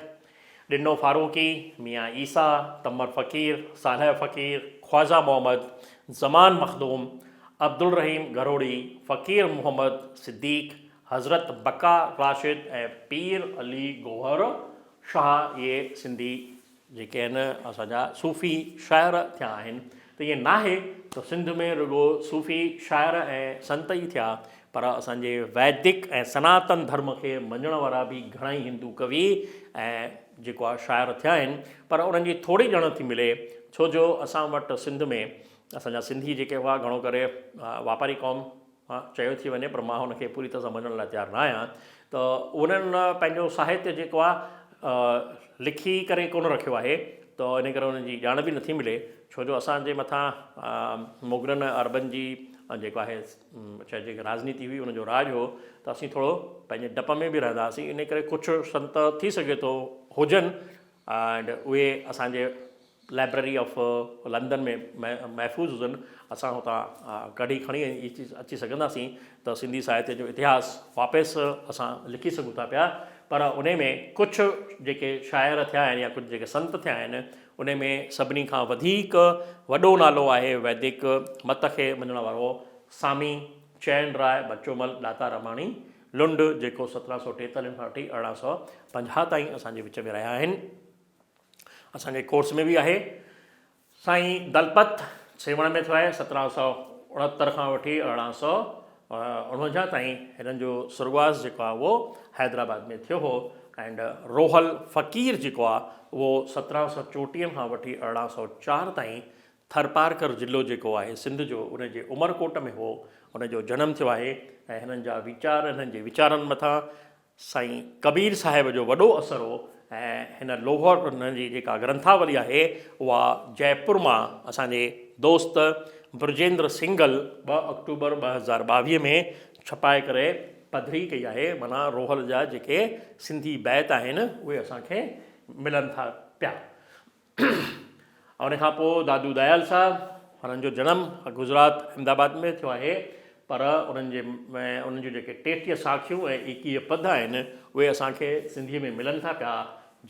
ڏنو فاروقي، ميان عيسيٰ، تمر فقير، صالح فقير، خواجه محمد، زمان مخدوم، عبدالرحيم گرهوڙي، فقير محمد صديق، حضرت بقا راشد ۽ پير علي گوهر شاهه اهي سنڌي جيڪي آهن اسان جا صوفي شاعر ٿيا آهن ته ائين ناهي ته سنڌ ۾ رڳو صوفي شاعر ۽ سنت ئي ٿيا پر اسان جي ويدڪ ۽ سناتن ڌرم کي مڃڻ وارا به گهڻائي هندو ڪوي ۽ جيڪو آهي شاعر ٿيا آهن پر انهن جي ٿوري ڄاڻ ٿي ملي ڇو جو اسان وٽ سنڌ ۾ اسان جا سنڌي جيڪي هئا گهڻو ڪري واپاري قوم چيو ٿي وڃي پر مان ان کي پوري طرح سان مڃڻ لاء تيار نه آهيان ته انهن پنهنجو ساهتيه جيڪو آهي لکي ڪري ڪونه رکيو آهي ته ان ڪري انهن جي ڄاڻ به نٿي ملي ڇو جو اسان جي مٿان مغلن ۽ عربن جي جيڪو آهي چئجي ڪي راڄنيتي هئي ان جو راڄ هو ته اسين ٿورو پنهنجي ڊپ ۾ به رهندا هئاسين ان ڪري ڪجهه سنت ٿي سگهي ٿو هجن اينڊ اهي اسان جي لائبريري آف لندن ۾ محفوظ هجن اسان هتان ڪڍي کڻي اچي سگهنداسين ته سنڌي ساهتيه جو اتهاس واپس اسان لکي سگهون ٿا پيا پر ان ۾ ڪجهه جيڪي شاعر ٿيا آهن يا ڪجهه جيڪي سنت ٿيا آهن ان ۾ سڀني کان وڌيڪ وڏو نالو آهي ويدڪ مت کي مڃڻ وارو سامي چين راء بچومل ڏاتا رماڻي لنڊ جيڪو 1743 کان وٺي 1850 تائين اسان جي وچ ۾ رهيا آهن. اسان جي ڪورس ۾ به آهي. سائين دلپت سيوهڻ ۾ ٿيو آهي 1769 کان وٺي 1849 تائين هنن جو سرڳواس جيڪو آهي اهو حيدرآباد ۾ ٿيو هو اينڊ روحل فقير جيڪو آهي اهو 1734 کان وٺي 1804 تائين ٿرپارڪر ضلعو جيڪو آهي سنڌ جو ان جي عمرڪوٽ ۾ هو ان جو جنم ٿيو آهي ۽ هنن جا ويچار هنن جي ويچارن مٿان سائين ڪبير صاحب جو وڏو اثر هو ۽ هن لوهر هن جي جيڪا گرنٿاولي آهي اها جئپور مان اسان جي دوست برجيندر سنگل 2 آڪٽوبر 2022 ۾ ڇپائي ڪري پڌري ڪئي آهي معنيٰ روحل جا جيڪي سنڌي بيت آهن اهي اسان کي ملن ٿا پيا. ان کان پوء دادو ديال صاحب هنن جو جنم گجرات احمد آباد ۾ ٿيو آهي پر انهن جي انهن جون جيڪي 33 ساکيون ۽ 21 پد آهن اهي اسان کي سنڌيء ۾ ملن ٿا پيا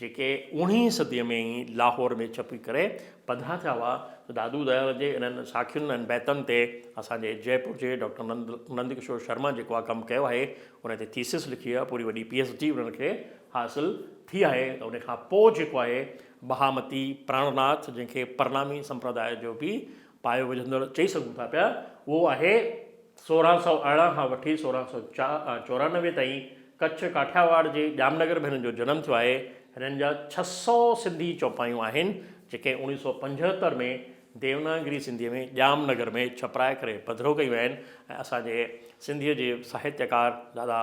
جيڪي اوڻيهين صديء ۾ ئي لاهور ۾ ڇپي ڪري پڌرا ٿيا هئا ته دادو ديال جي انهن ساکين ۽ بيتن تي اسان جي جئپور جي ڊاڪٽر نند نند ڪشور شرما جيڪو آ ڪم ڪيو آهي ان تي ٿيسز لکي آهي پوري وڏي پي ايڇ ڊي انهن کي حاصل ٿي آهي ته ان کان پوء جيڪو آهي مهامتي پراڻناٿ جنهن کي پرنامي سمپرداء جو به پايو وجهندڙ چئي سگهون ٿا پيا اهو آهي 1618 کان وٺي 1694 تائين ڪڇ ڪاٺياواڙ جي ڄام نگر ۾ هنن جو جنم ٿيو آهي. هنن جا 600 سنڌي چوپايون آهن جيڪي 1975 ۾ ديوناگري سنڌيء ۾ ڄام نگر ۾ ڇپرائي ڪري پڌرو ڪيون آهن ۽ اسان جي سنڌيء جي ساهتيڪار دادا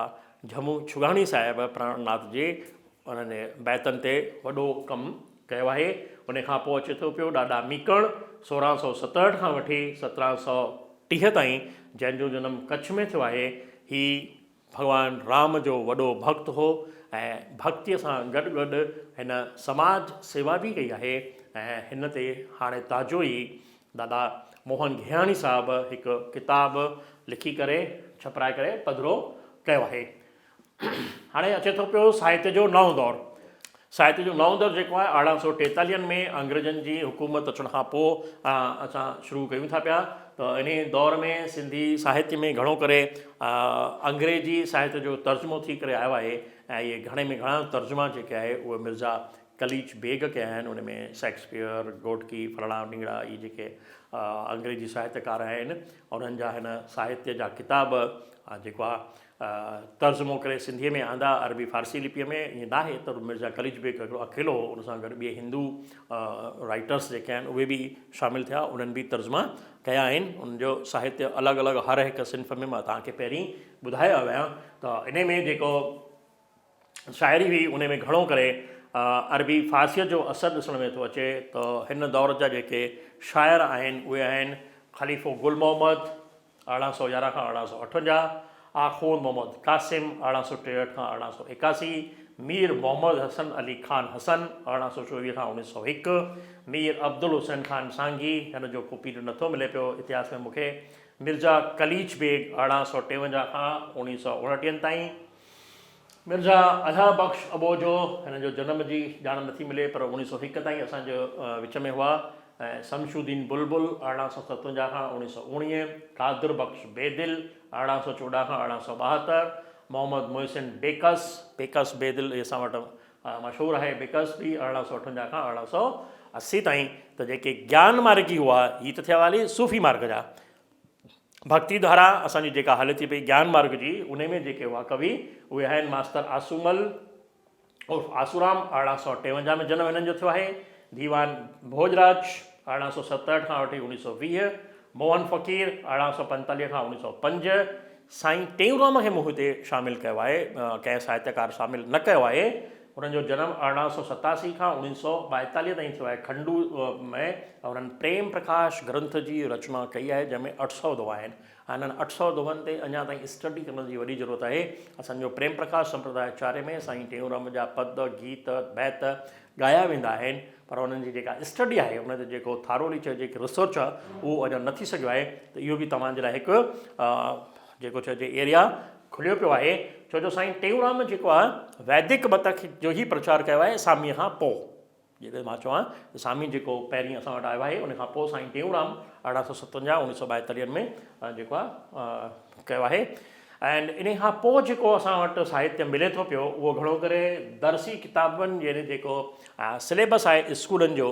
جهمون ڇڳاڻي صاحب پراڻناٿ جي انهن بيتن تي وڏو ڪم ڪيو آهي. ان کان پوء اچي ٿو پيو ڏاڏا ميڪڻ 1667 کان وٺي 1730 تائين جنهن جو جنم ڪڇ ۾ ٿيو آهي. هي ڀڳوان رام جو وڏو ڀڳت هو ۽ ڀڳتيء سان گڏ گڏ هن سماج سيوا به ڪئي آهي ۽ هن تي هاڻي تازو ئي دادا موهن گهياڻي صاحب هڪ ڪتاب لکي ڪري ڇپرائي ڪري پڌرو ڪيو آهي. هاڻي اچي ٿو پيو ساهتيه جو نئون دور. ساهتيه جو نئون دور جيڪو آهي ارڙهن سو ٽيتاليهن ۾ انگريزن جي حڪومت اچڻ کان پوء اسان شروع ڪيون ٿا پيا ته انهي دور ۾ سنڌي ساهتيه ۾ گهڻو ڪري انگريزي ساهتيه جو ترجمو ٿي ڪري آيو آهي ۽ اهي گهڻي ۾ گهڻا ترجما جيڪي آهي اهي مرزا قليچ بيگ ڪيا آهن ان ۾ شيڪسپيئر، گهوٽڪي، فلاڻا ڍينگڙا اهي جيڪي انگريزي ساهتيڪار آهن انهن جا هن ساهتيه جا ڪتاب جيڪو آهي ترجمو ڪري سنڌيء ۾ آندا، عربي فارسي لپيء ۾ ائين ناهي ته مرزا قليچ بيگ هڪڙو اڪيلو هو، ان سان گڏ ٻئي هندو رائيٽرس جيڪي آهن اهي به شامل ٿيا، انهن به ترجما ڪيا آهن، انهن جو ساهتيه الڳ الڳ هر هڪ صنف ۾ مان توهان کي پهرين ٻڌائي آيو آهيان ته انهي ۾ جيڪو شاعري هئي انهي ۾ گهڻو ڪري عربي فارسيء جو اثر ڏسڻ ۾ ٿو اچي ته هن دور جا جيڪي شاعر آهن اهي آهن خليفو گل محمد، 1811 کان 1858، آخوند محمد قاسم، 1863 کان 1881، مير محمد حسن علي خان حسن، 1824 کان 1901، مير عبدالحسين خان سانگي، هن جو ڪو پيريڊ نٿو ملي پيو اتهاس ۾ مون کي، مرزا قليچ بيگ، 1853 کان 1929 تائين، مرزا الهه بخش اٻوجهو، هن جو جنم جي ڄاڻ نٿي ملي پر 1901 تائين اسان جي وچ ۾ هئا ۽ شمس الدين بلبل 1857 کان 1919، قادر بخش بيدل 1814 کان 1872، محمد محسن بيڪس، بيڪس بيدل هي اسان وٽ مشهور آهي بيڪس به 1858 کان 1880 تائين ته جيڪي گيان مارگي هئا هي ته ٿيا والي صوفي مارگ جا. ڀڳتي ڌارا اسان جي جيڪا هلي ٿي پئي گيان مارگ جي انهي ۾ جيڪي هئا ڪوي اهي آهن ماستر آسومل عرف آسورام 1853 ۾ جنم هنن جو ٿيو آهي، ديوان ڀوڄراج 1867 کان وٺي 1920، موهن فقير 1845 کان 1905، سائين ٽيئونرام کي مون هتي شامل ڪيو آهي ڪنهن ساهتيڪار شامل نه ڪيو آهي. هنن جو جنم 1887 کان 1942 تائين ٿيو آهي. کنڊو ۾ هنن پريم پرڪاش گرنٿ جي رچنا ڪئي آهي جنهن ۾ 800 دوها آهن ۽ انهن 800 دوهن تي اڃا تائين اسٽڊي ڪرڻ جي وڏي ضرورت آهي. اسان جو پريم پرڪاش سمپرداء چاري ۾ سائين ٽيئونرام جا پد، گيت، بيت ڳايا ويندا آهن پر انهن جي جيڪا اسٽڊي آهي ان تي جيڪو ٿارولي چئجي هڪ ريسرچ آهي اهو اڃا نه ٿي سگهيو آهي ته اهو به توهان جي لاء هڪ جيڪو چئجي ايريا کليو پيو آهي ڇو جو سائين ٽيئونرام جيڪو آهي ويدڪ مت جو ئي پرچار ڪيو آهي ساميء کان پوء جيڪڏهن مان چوان ته سامي جيڪو پهرين اسان وٽ آيو آهي ان کان پوء سائين ٽيئونرام 1857 1942 ۾ جيڪو آهي ڪيو آهي ۽ ان کان پوء جيڪو اسان وٽ ساهتيه ملي ٿو پيو اهو گهڻو ڪري درسي ڪتابن يعني جيڪو سليبس آهي اسڪولن جو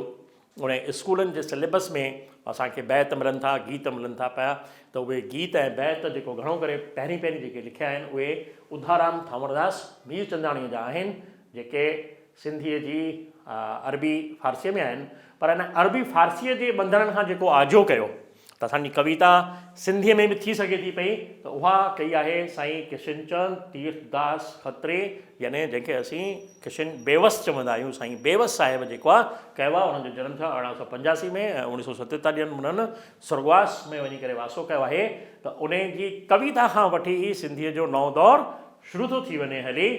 ان اسڪولن جي سليبس ۾ اسان کي بيت ملن ٿا، گيت ملن ٿا پيا ته اهي گيت ۽ بيت جيڪو گهڻو ڪري پهرين پهرين جيڪي لکيا آهن اهي اڌارام ٿانورداس ميرچنداڻيء جا آهن جيڪي سنڌيء جي عربي فارسيء ۾ آهن پر ان عربي فارسيء جي ٻنڌڻن کان جيڪو آجو ڪيو ته اسان جي ڪويتا سنڌيء ۾ به ٿي سگهي ٿي پئي ته اها ڪئي آهي سائين ڪشنچند تيرٿداس کتري يعني جنهن کي اسين ڪشن بيوس چوندا آهيون سائين بيوس صاحب جيڪو آهي ڪيو آهي انهن جو جنم ٿيو 1885 ۾ ۽ 1947 ۾ انهن سرڳواس ۾ وڃي ڪري واسو ڪيو آهي ته انهي جي ڪويتا کان وٺي ئي سنڌيء جو نئون دور شروع ٿو ٿي وڃي هلي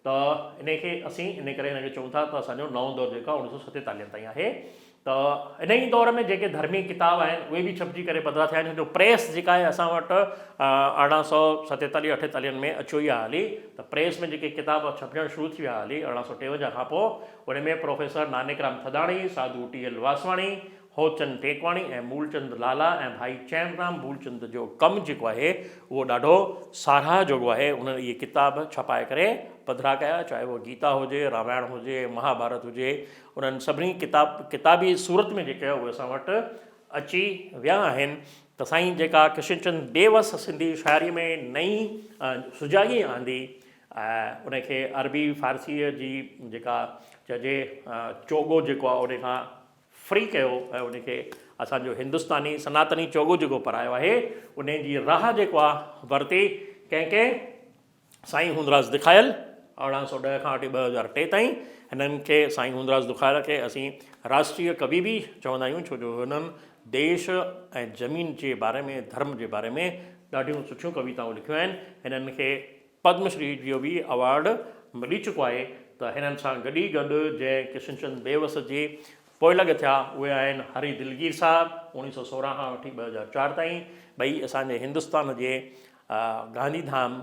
ته انهي کي اسين انهي ڪري هن کي چئون ٿا ته اسان جو نئون دور جيڪو آهي 1947 تائين آهي ته انهيء دور ۾ جيڪي ڌرمي ڪتاب آهن اهي به ڇپجي ڪري پڌرا ٿيا آهن ڇو جو پريس جيڪا آهي اسان وٽ 1847 48 ۾ اچيو ئي آهي هلي ته پريس ۾ جيڪي ڪتاب ڇپجڻ شروع ٿي ويا هلي 1853 کان پوء ان ۾ professor Nanak Ram Thadani, Sadhu T L Vaswani, Hotchand Tekwani ۽ Moolchand Lala ۽ Bhai Chainram Boolchand جو ڪم جيڪو آهي اهو ڏاڍو ساراهه جوڳو آهي انهن اهي ڪتاب ڇپائي ڪري پڌرا ڪيا چاهي اهو گيتا هجي، رامائڻ هجي، مهاڀارت هجي انهن سڀني ڪتاب ڪتابي صورت ۾ جيڪي اهي اسان وٽ اچي ويا آهن ته سائين جيڪا ڪشن چند بيوس سنڌي شاعري ۾ نئين سجاڳي آندي ۽ ان کي عربي فارسيء جي جيڪا چئجي چوڳو جيڪو آهي ان کان فري ڪيو ۽ ان کي اسان جو هندستاني سناتني چوڳو جيڪو پرايو آهي ان جي راهه جيڪو آهي ورتي ڪنهن ڪنهن سائين هوندراج دکايل 1810 کان وٺي 2003 تائين هنن کي سائين هوندراج دکايل کي اسين راشٽريه ڪوي به چوندا آهيون ڇو جو هنن ديش ۽ زمين جي باري ۾ ڌرم جي باري ۾ ڏاڍيون سٺيون ڪويتائون لکيون آهن هنن کي پدم شري جو به اوارڊ ملي چڪو آهي ته هنن سان گڏ ئي گڏ جنهن ڪشنچند بيوس جي پوئلڳ ٿيا اهي آهن هري دلگير صاحب 1916 کان وٺي 2004 تائين ٻئي اسان جي هندستان جي گانڌي ڌام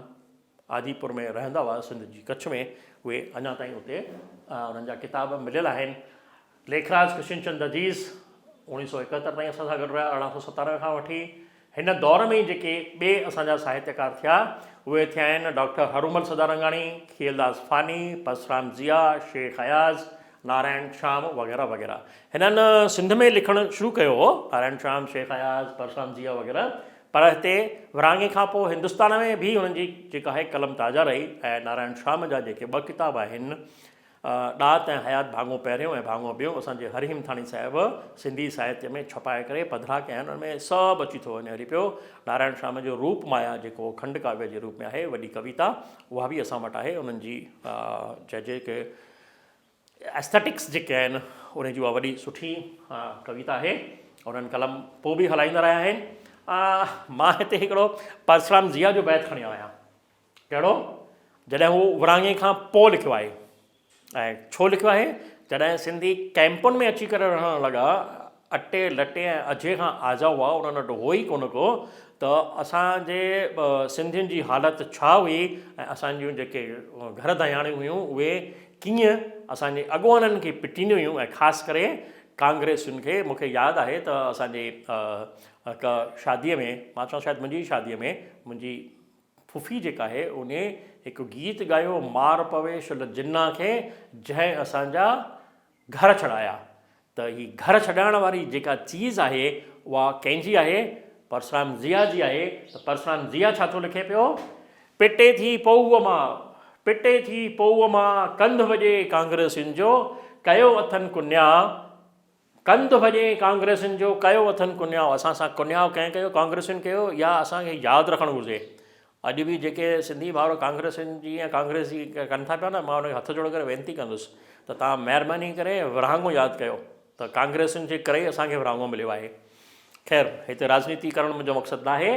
آديپور ۾ رهندا هئا سنڌ جي ڪڇ ۾ اهي اڃا تائين اتي انهن جا ڪتاب مليل آهن. ليکراج ڪشن چند عزيز 1971 تائين اسان سان گڏ رهيا 1897 کان وٺي هن دور ۾ ئي جيڪي ٻئي اسان جا ساهتيڪار ٿيا اهي ٿيا آهن ڊاڪٽر هرومل سدارنگاڻي، کيئلداس فاني، پرسرام ضياء، شيخ اياز، نارائڻ شيام وغيره وغيره. هنن سنڌ ۾ لکڻ شروع ڪيو هو، نارائڻ شيام، شيخ اياز، پرسرام ضياء وغيره، پر هتي ورهاڱي کان پوء هندستان ۾ به هنن جي جيڪا آهي قلم تازه رهي ۽ نارائڻ شيام جا جيڪي ٻه ڪتاب آهن ڏات ۽ حيات ڀاڱو پهريون ۽ ڀاڱو ٻيو اسان جي هري همٿاڻي صاحب سنڌي ساهتيه ۾ ڇپائي ڪري پڌرا ڪيا آهن ان ۾ سڀ اچي ٿو وڃي هري پيو نارائڻ شيام جو روپ مايا جيڪو کنڊ ڪاويه جي روپ ۾ آهي وڏي ڪويتا اها به اسان وٽ آهي انهن جي چئجي ڪي Aesthetics جيڪي آهن انهن جي اها وڏي سٺي ڪويتا آهي انهن قلم پوء به هلائيندا رهيا آهن مان هتي هڪڙو پرسرام ضياء جو بيت کڻي آيو آهيان ڪهڙو جڏهن هو ورهاڱي کان پوء لکيو آهي ۽ ڇو لکيو آهي جڏهن سنڌي ڪئمپن ۾ اچي ڪري رهڻ لڳا اٽي لٽي ۽ اجهي کان آجا هئا، انهن وٽ هو ئي ڪونه ڪو ته اسان جي سنڌين جي حالت ڇا هئي ۽ اسان جون جيڪي گهر ڌياڻيون هيون اهي ڪيئن اسان جي اڳواڻن کي پٽينديون هيون ۽ خاص ڪري ڪانگريسين کي مون کي ياد آهي ته اسان جي هڪ شاديء ۾ مان چوان شايد منهنجي ئي شاديء ۾ منهنجي ڦڦي جيڪا آهي انهي هڪ گيت ڳايو مار پوي شل جنا کي جنهن اسان جا گهر ڇڏايا ته هي گهر ڇڏائڻ واري جيڪا چيز آهي اها ڪنهن جي آهي؟ پرسرام ضياء جي آهي ته پرسرام ضياء ڇا ٿو لکي پيو؟ پٽي ٿي پوء مان، پٽي ٿي پوء مان، ڪنڌ وڄي ڪانگريسين جو، ڪيو اٿن ڪنياء، ڪنڌ ڀڄي ڪانگريسين جو، ڪيو اٿن ڪنياء، اسان سان ڪنياء ڪنهن ڪيو؟ ڪانگريسين ڪيو يا اسان کي ياد رکڻ گهرجي اڄ به جيڪي سنڌي ڀائر ڪانگريسين جي يا ڪانگريس جي ڪن ٿا پيا نه مان انهن کي هٿ جوڙي ڪري وينتي ڪندس ته توهان مهرباني ڪري ورهاڱو ياد ڪيو ته ڪانگريسين جي ڪري ئي اسان کي ورهاڱو مليو آهي. خير هتي راڄنيتي ڪرڻ منهنجو مقصد ناهي،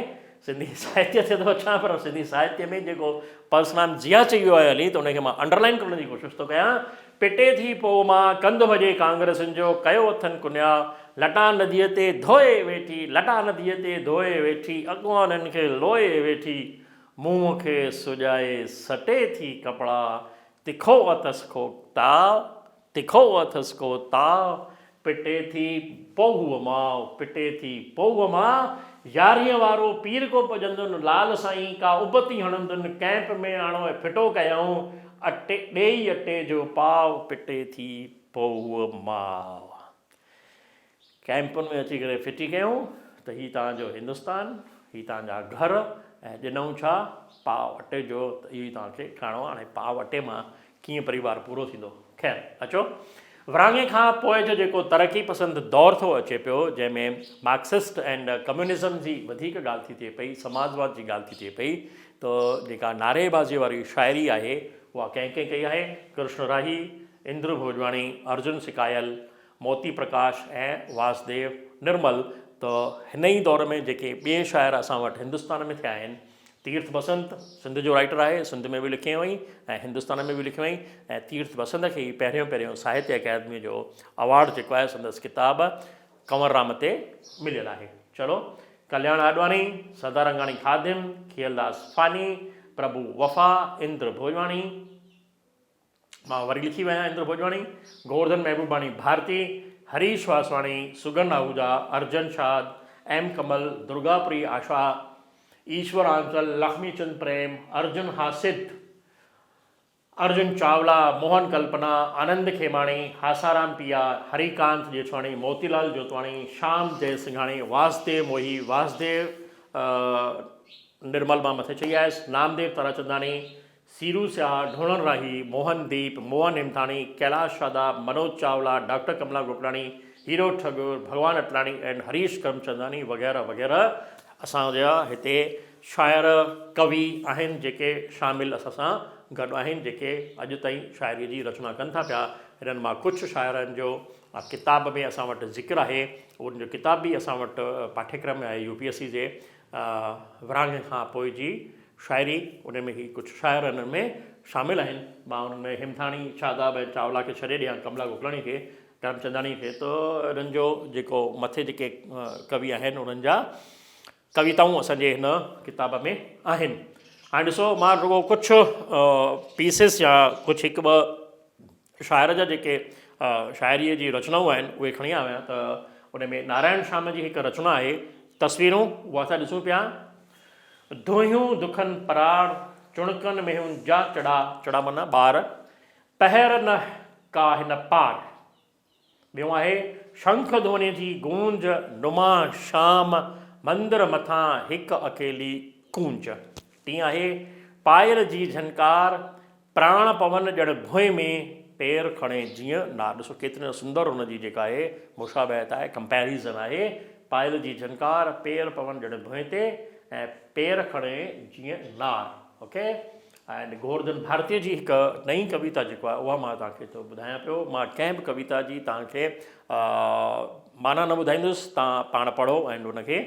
سنڌي ساهتيه تي ٿو اچان پر سنڌي ساهتيه ۾ جيڪو پرسرام ضياء چئي ويو آهي هلي ته ان کي مان انڊرلائن ڪرڻ جي ڪوشش ٿو ڪيان. پٽي ٿي پوء مان ڪنڌ ڀڄي ڪانگريسين جو ڪيو اٿن ڪنياء، لٽا نديء تي ڌوئي ويٺي، لٽا نديء تي ڌوئي ويٺي، اڳواڻن کي لوئي ويٺي، منهن کي سجائي سٽي ٿي ڪپڙا، تکو اٿس ڪو تاء، تکو اٿس ڪو تاء، پٽي ٿي پوهوء ماء، پٽي ٿي پوهوء ماء، يارهينء وارو پير ڪو پڄندن، لال سائين ڪا ابتي هڻندن، ڪئمپ ۾ آڻو ۽ ڦٽو ڪيائون، اٽي ڏيئي اٽي جو پاء، پٽي ٿي پوهوء ماء. ڪئمپن ۾ اچي ڪري ڦٽي ڪيائون ته هي توهان جو هندستان، هي توهان جا گهر ۽ ڏنائون ڇا؟ پاء اٽي جو ته اهو ئي توهان کي کائڻو آهي. هاڻي پاء اٽي مان ڪيئن پريوار پورو ٿيندو؟ خير اچو ورهاڱي کان پوء جو جيڪو ترقي پسند دور ٿو اچي پيو جنهن ۾ مارڪسسٽ اينڊ ڪميونزم جي وڌيڪ ڳالهه ٿي ٿئي پئي، سماجواد جي ڳالهه ٿي ٿئي پئي ته جيڪا نعريبازي واري شاعري آهي اها ڪنهن ڪنهن ڪئي آهي؟ ڪرشن راهي، اندر ڀوڄواڻي، ارجن سڪايل، موتي پرڪاش ۽ واسديو نرمل ته هن ئي دور ۾ جيڪي ٻئي شاعر اسان وٽ هندستان ۾ ٿيا آهن، تيرٿ بسنت سنڌ جو رائيٽر آهي، سنڌ ۾ به لکيو هئائين ۽ هندستان ۾ به لکيو هئائين ۽ تيرٿ بسنت کي ئي پهريون پهريون ساهتيه اڪيڊميء جو اوارڊ جيڪو آهي سندس ڪتاب ڪنور رام تي مليل آهي. چلو ڪلياڻ آڏواڻي، سدارنگاڻي خادم، کيئلداس فاني، پرڀو وفا، اندر ڀوڄواڻي، مان وري لکي ويا اندر ڀوڄواڻي، گوورڌن محبوباڻي ڀارتي، هريش واسواڻي، سگن آهوجا، ارجن شاد، ايم ڪمل، درگا پري آشا، ايشور آنچل، لکمي چند پريم، ارجن حاسد، ارجن چاولا، موهن ڪلپنا، آنند کيماڻي، هاسارام پيا، هريڪانت ڄيٺواڻي، موتي لال جوتواڻي، شام جئسنگهاڻي، واسديو موهي، واسديو نرمل مان مٿي چئي آيس، نامديو تاراچنداڻي، سيرو سياح، ڍوڻڻ راهي، موهن ديپ، موهن همٿاڻي، ڪيلاش شاداب، منوج چاولا، ڊاڪٽر ڪملا گوپلاڻي، هيرو ٺڳور، ڀڳوان اٽلاڻي ۽ هريش ڪرمچنداڻي وغيره وغيره اسان جا هتي شاعر ڪوي آهن جيڪي شامل اسان سان گڏ آهن جيڪي اڄ تائين شاعري جي رچنا ڪن ٿا پيا هنن مان ڪجهه شاعرن جو ڪتاب ۾ اسان وٽ ذڪر آهي انهن جو ڪتاب به اسان وٽ پاٺيڪرم ۾ آهي يو پي ايس سي جي ورهاڱي کان پوء جي شاعري ان ۾ هي ڪجهه شاعر انهن ۾ شامل آهن. مان انهن ۾ همٿاڻي، شاداب ۽ چاولا کي ڇڏي ڏيان، ڪملا گوڪلاڻي کي، ڪرمچنداڻي کي ته انهن جو جيڪو مٿي جيڪي ڪوي آهن انهن جا ڪويتائون اسان جي هن ڪتاب ۾ آهن. هاڻي ڏسو مان رڳو ڪجهه پيسز يا ڪجهه هڪ ٻه شاعر جا جيڪي شاعريء جي رچنائون آهن اهي کڻي آيو آهيان ته ان ۾ نارائڻ شيام جي هڪ رچنا آهي تصويرون اها اسان ڏسون پيا دونهيون دکن پراڙ چڻڪن مينهن جا چڙا چڙا معنيٰ ٻار پهر نه ڪا هن پار ٻيو آهي شنک ڌوني جي گونج نما شام مندر مٿان هڪ اڪيلي ڪونج ٽين آهي پائل جي جهنڪار پراڻ پون ڄڻ ڀونء ۾ پير کڻي جيئن نار. ڏسو ڪيتري نه سندر ان جي جيڪا آهي مشابهت آهي، Comparison آهي، پائل جي جهنڪار، پير پون ڄڻ ڀونء تي ۽ پير کڻي جيئن نار. اوڪي اينڊ گوورڌن ڀارتيء جي هڪ نئين ڪويتا جيڪو آهي اها مان توهان کي ٿو ٻڌايان پيو. مان ڪنهن به ڪويتا جي توهان کي معنيٰ نه ٻڌائيندس، توهان پاڻ پڙهو اينڊ ان کي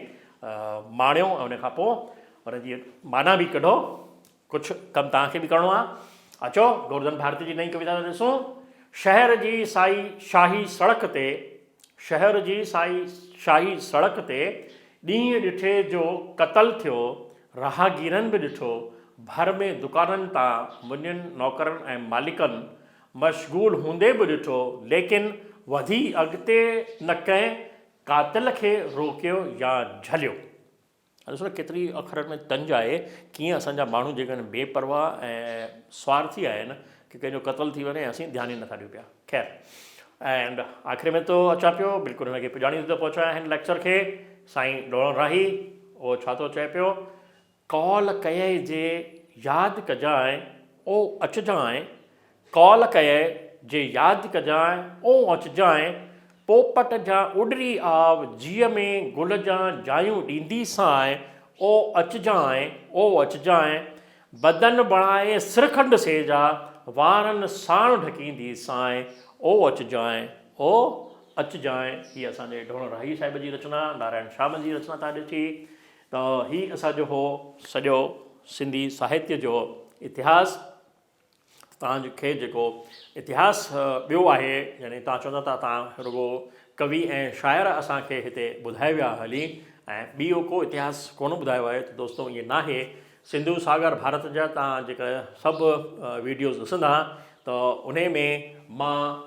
ماڻيو ۽ ان کان پوء ان جي معنيٰ به ڪڍو. ڪجهه ڪم توهان کي به ڪرڻو آهي. اچو گورڌن ڀارتي جي نئين ڪويتا ٿا ڏسون. شهر جي سائي شاهي سڙڪ تي شهر جي سائي شاهي سڙڪ تي ڏينهن ڏٺي جو قتل ٿيو، راهگيرن به ڏٺو، ڀر ۾ دڪانن تان منين نوڪرن ۽ مالڪن مشغول هوندي به ڏٺو، ليڪن وڌي اڳتي نه ڪنهن قاتل کي روڪيو يا جهليو. ڏسو نه ڪيتري اکرن ۾ تنج آهي، ڪيئن اسان جا ماڻهو جيڪي آهن بي پرواهه ۽ سوارٿي آهن ڪي ڪنهن جو قتل ٿي وڃي اسين ڌيان ئي نٿا ڏيون پيا. خير اينڊ آخري ۾ ٿو اچان پيو بلڪل هن کي پڄاڻي تي ٿو پهچايان هن ليڪچر کي. سائين ڏوڻ راهي اهو ڇا ٿو چئي پيو قول ڪيئي جي ياد ڪجانء او اچجانء، قول ڪيئي جي ياد ڪجانء او اچجانء، پوپٽ جان اڏري آو جيء ۾ گل جان جايون ڏينديسانء او اچجانء او اچجانء، بدن بڻائي سرکنڊ سيجا وارن ساڻ ڍڪينديسانء او اچجانء او اچجانء. هي اسان جي ڍوڻ راهي صاحب جي رچنا، نارائڻ شيام جي رچنا تان ڏٺي. ته هي اسان جو هو سڄو سنڌي ساهتيه جو اتهاس. توهان کي جيڪو اتهاس ٻيو آهي يعني توهان چوندا ته توهان رڳو ڪوي ۽ شاعر اسان کي هتي ٻڌائي ويا هلي ۽ ٻيو ڪو اتهاس ڪونه ٻڌايو آهي ته دوستو ائين ناهي. سنڌو ساگر ڀارت جا توهان جيڪا سڀ ويڊيوز ڏسندا ته انهي ۾ مان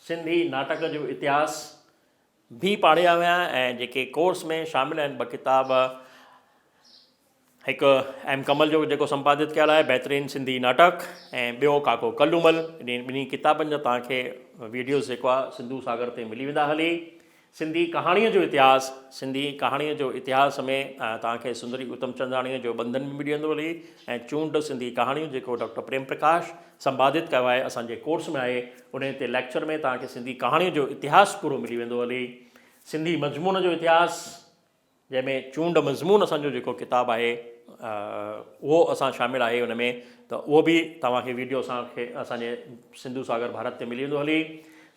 سنڌي ناٽڪ جو اتهاس به پاڙهيا ويا ۽ جيڪي ڪورس ۾ شامل آهن ٻه ڪتاب هڪ ايم ڪمل جو جيڪو سمپادت ڪيل آهي بهترين سنڌي ناٽڪ ۽ ٻيو ڪاڪو ڪلومل انهن ٻنهي ڪتابن جا توهان کي ويڊيوز جيڪو آهي سنڌو ساگر تي ملي ويندا هلي سنڌي ڪهاڻيء جو اتهاس سنڌي ڪهاڻيء جو اتهاس ۾ توهان کي سندري اتم چنداڻيء جو ٻنڌن به ملي ويندو هلي ۽ چونڊ سنڌي ڪهاڻيون جيڪو ڊاڪٽر پريم پرڪاش سمپادت ڪيو آهي اسان جي ڪورس ۾ آهي انهيء تي ليڪچر ۾ توهان کي سنڌي ڪهاڻيء جو اتهاس پورو ملي ويندو هلي. سنڌي مضمون جو اتهاس جنهن ۾ چونڊ مضمون اسان جو جيڪو ڪتاب آهي اهو اسان شامل آهي ان ۾ ته اهو به توهان کي ويڊيو اسان کي اسان جي سنڌو ساگر ڀارت تي ملي ويندو هلي.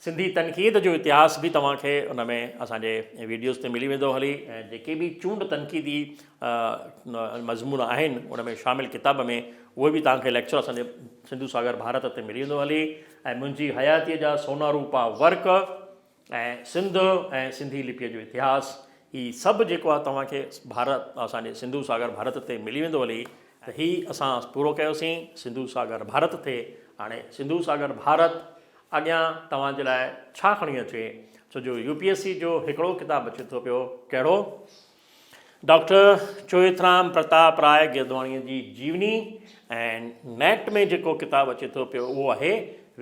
سنڌي تنقيد جو اتهاس به توهان کي ان ۾ اسان جي ويڊيوز تي ملي ويندو هلي ۽ جيڪي به چونڊ تنقيدي مضمون آهن ان ۾ شامل ڪتاب ۾ اهي به توهان کي ليڪچر اسان جي سنڌو ساگر ڀارت تي ملي ويندو هلي ۽ منهنجي حياتيء جا سونا روپا ورق ۽ سنڌ ۽ سنڌي لپيء جو اتهاس هي سڀ جيڪو آهي توهان کي ڀارت اسان جي سنڌو ساگر ڀارت تي ملي ويندو هلي ته هي اسان پورو ڪيوسين سنڌو ساگر ڀارت تي هاڻي سنڌو ساگر ڀارت اڳيان توهان جي لاء ڇا کڻي اچي ڇو جو يو پي ايس سي جو هڪڙو ڪتاب اچي ٿو پيو ڪهڙو ڊاڪٽر چوئٿرام پرتاپ راء گدواڻيء جي جيوني ۽ نيٽ ۾ جيڪو ڪتاب اچي ٿو پيو اهو آهي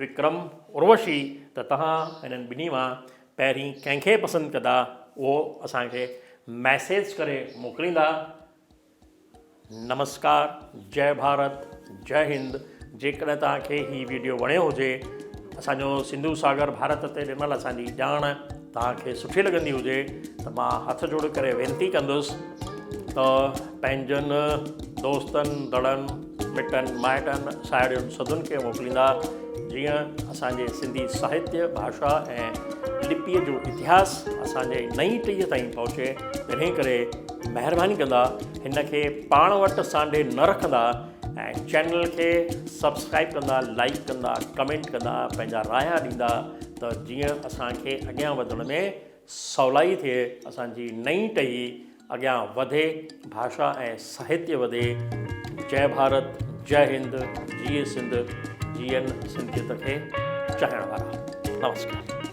وڪرم اروشي ته توهان هنن ٻنهي مان پهرين ڪنهن کي پسند ڪندا اهو اسان کي ميسيج ڪري موڪليندا. نمسڪار جئه ڀارت جئه هند جيڪڏهن توهان کي هي ويڊيو وڻيو هجي اسان جو سنڌو ساگر ڀارت تي ڏنل اسان جي ڄاڻ توهان کي سٺي لڳندي هجي ته مان هٿ جوڙ ڪري وينتي ڪندس ته پنهنجن دوستن دڙن مٽن مائٽن ساهيڙين سڌن کي موڪليندا جيئن اسان جي سنڌي ساهتيه، ڀاشا ۽ لپيء جو اتهاس اسان جي نئين ٽهيء تائين پهچي، تنهن ڪري مهرباني ڪندا هن کي پاڻ وٽ سانڍي نه رکندا ۽ چينل کي سبسڪرائيب ڪندا، لائيڪ ڪندا، ڪمينٽ ڪندا، پنهنجا رايا ڏيندا ته جيئن اسان کي اڳيان وڌڻ ۾ سولائي ٿئي، اسان جي نئين ٽهي اڳيان وڌي، ڀاشا ۽ ساهتيه وڌي. جئه ڀارت، جئه هند، جيئي سنڌ، جيئن سنڌيت کي چاهڻ وارا. نمسڪار.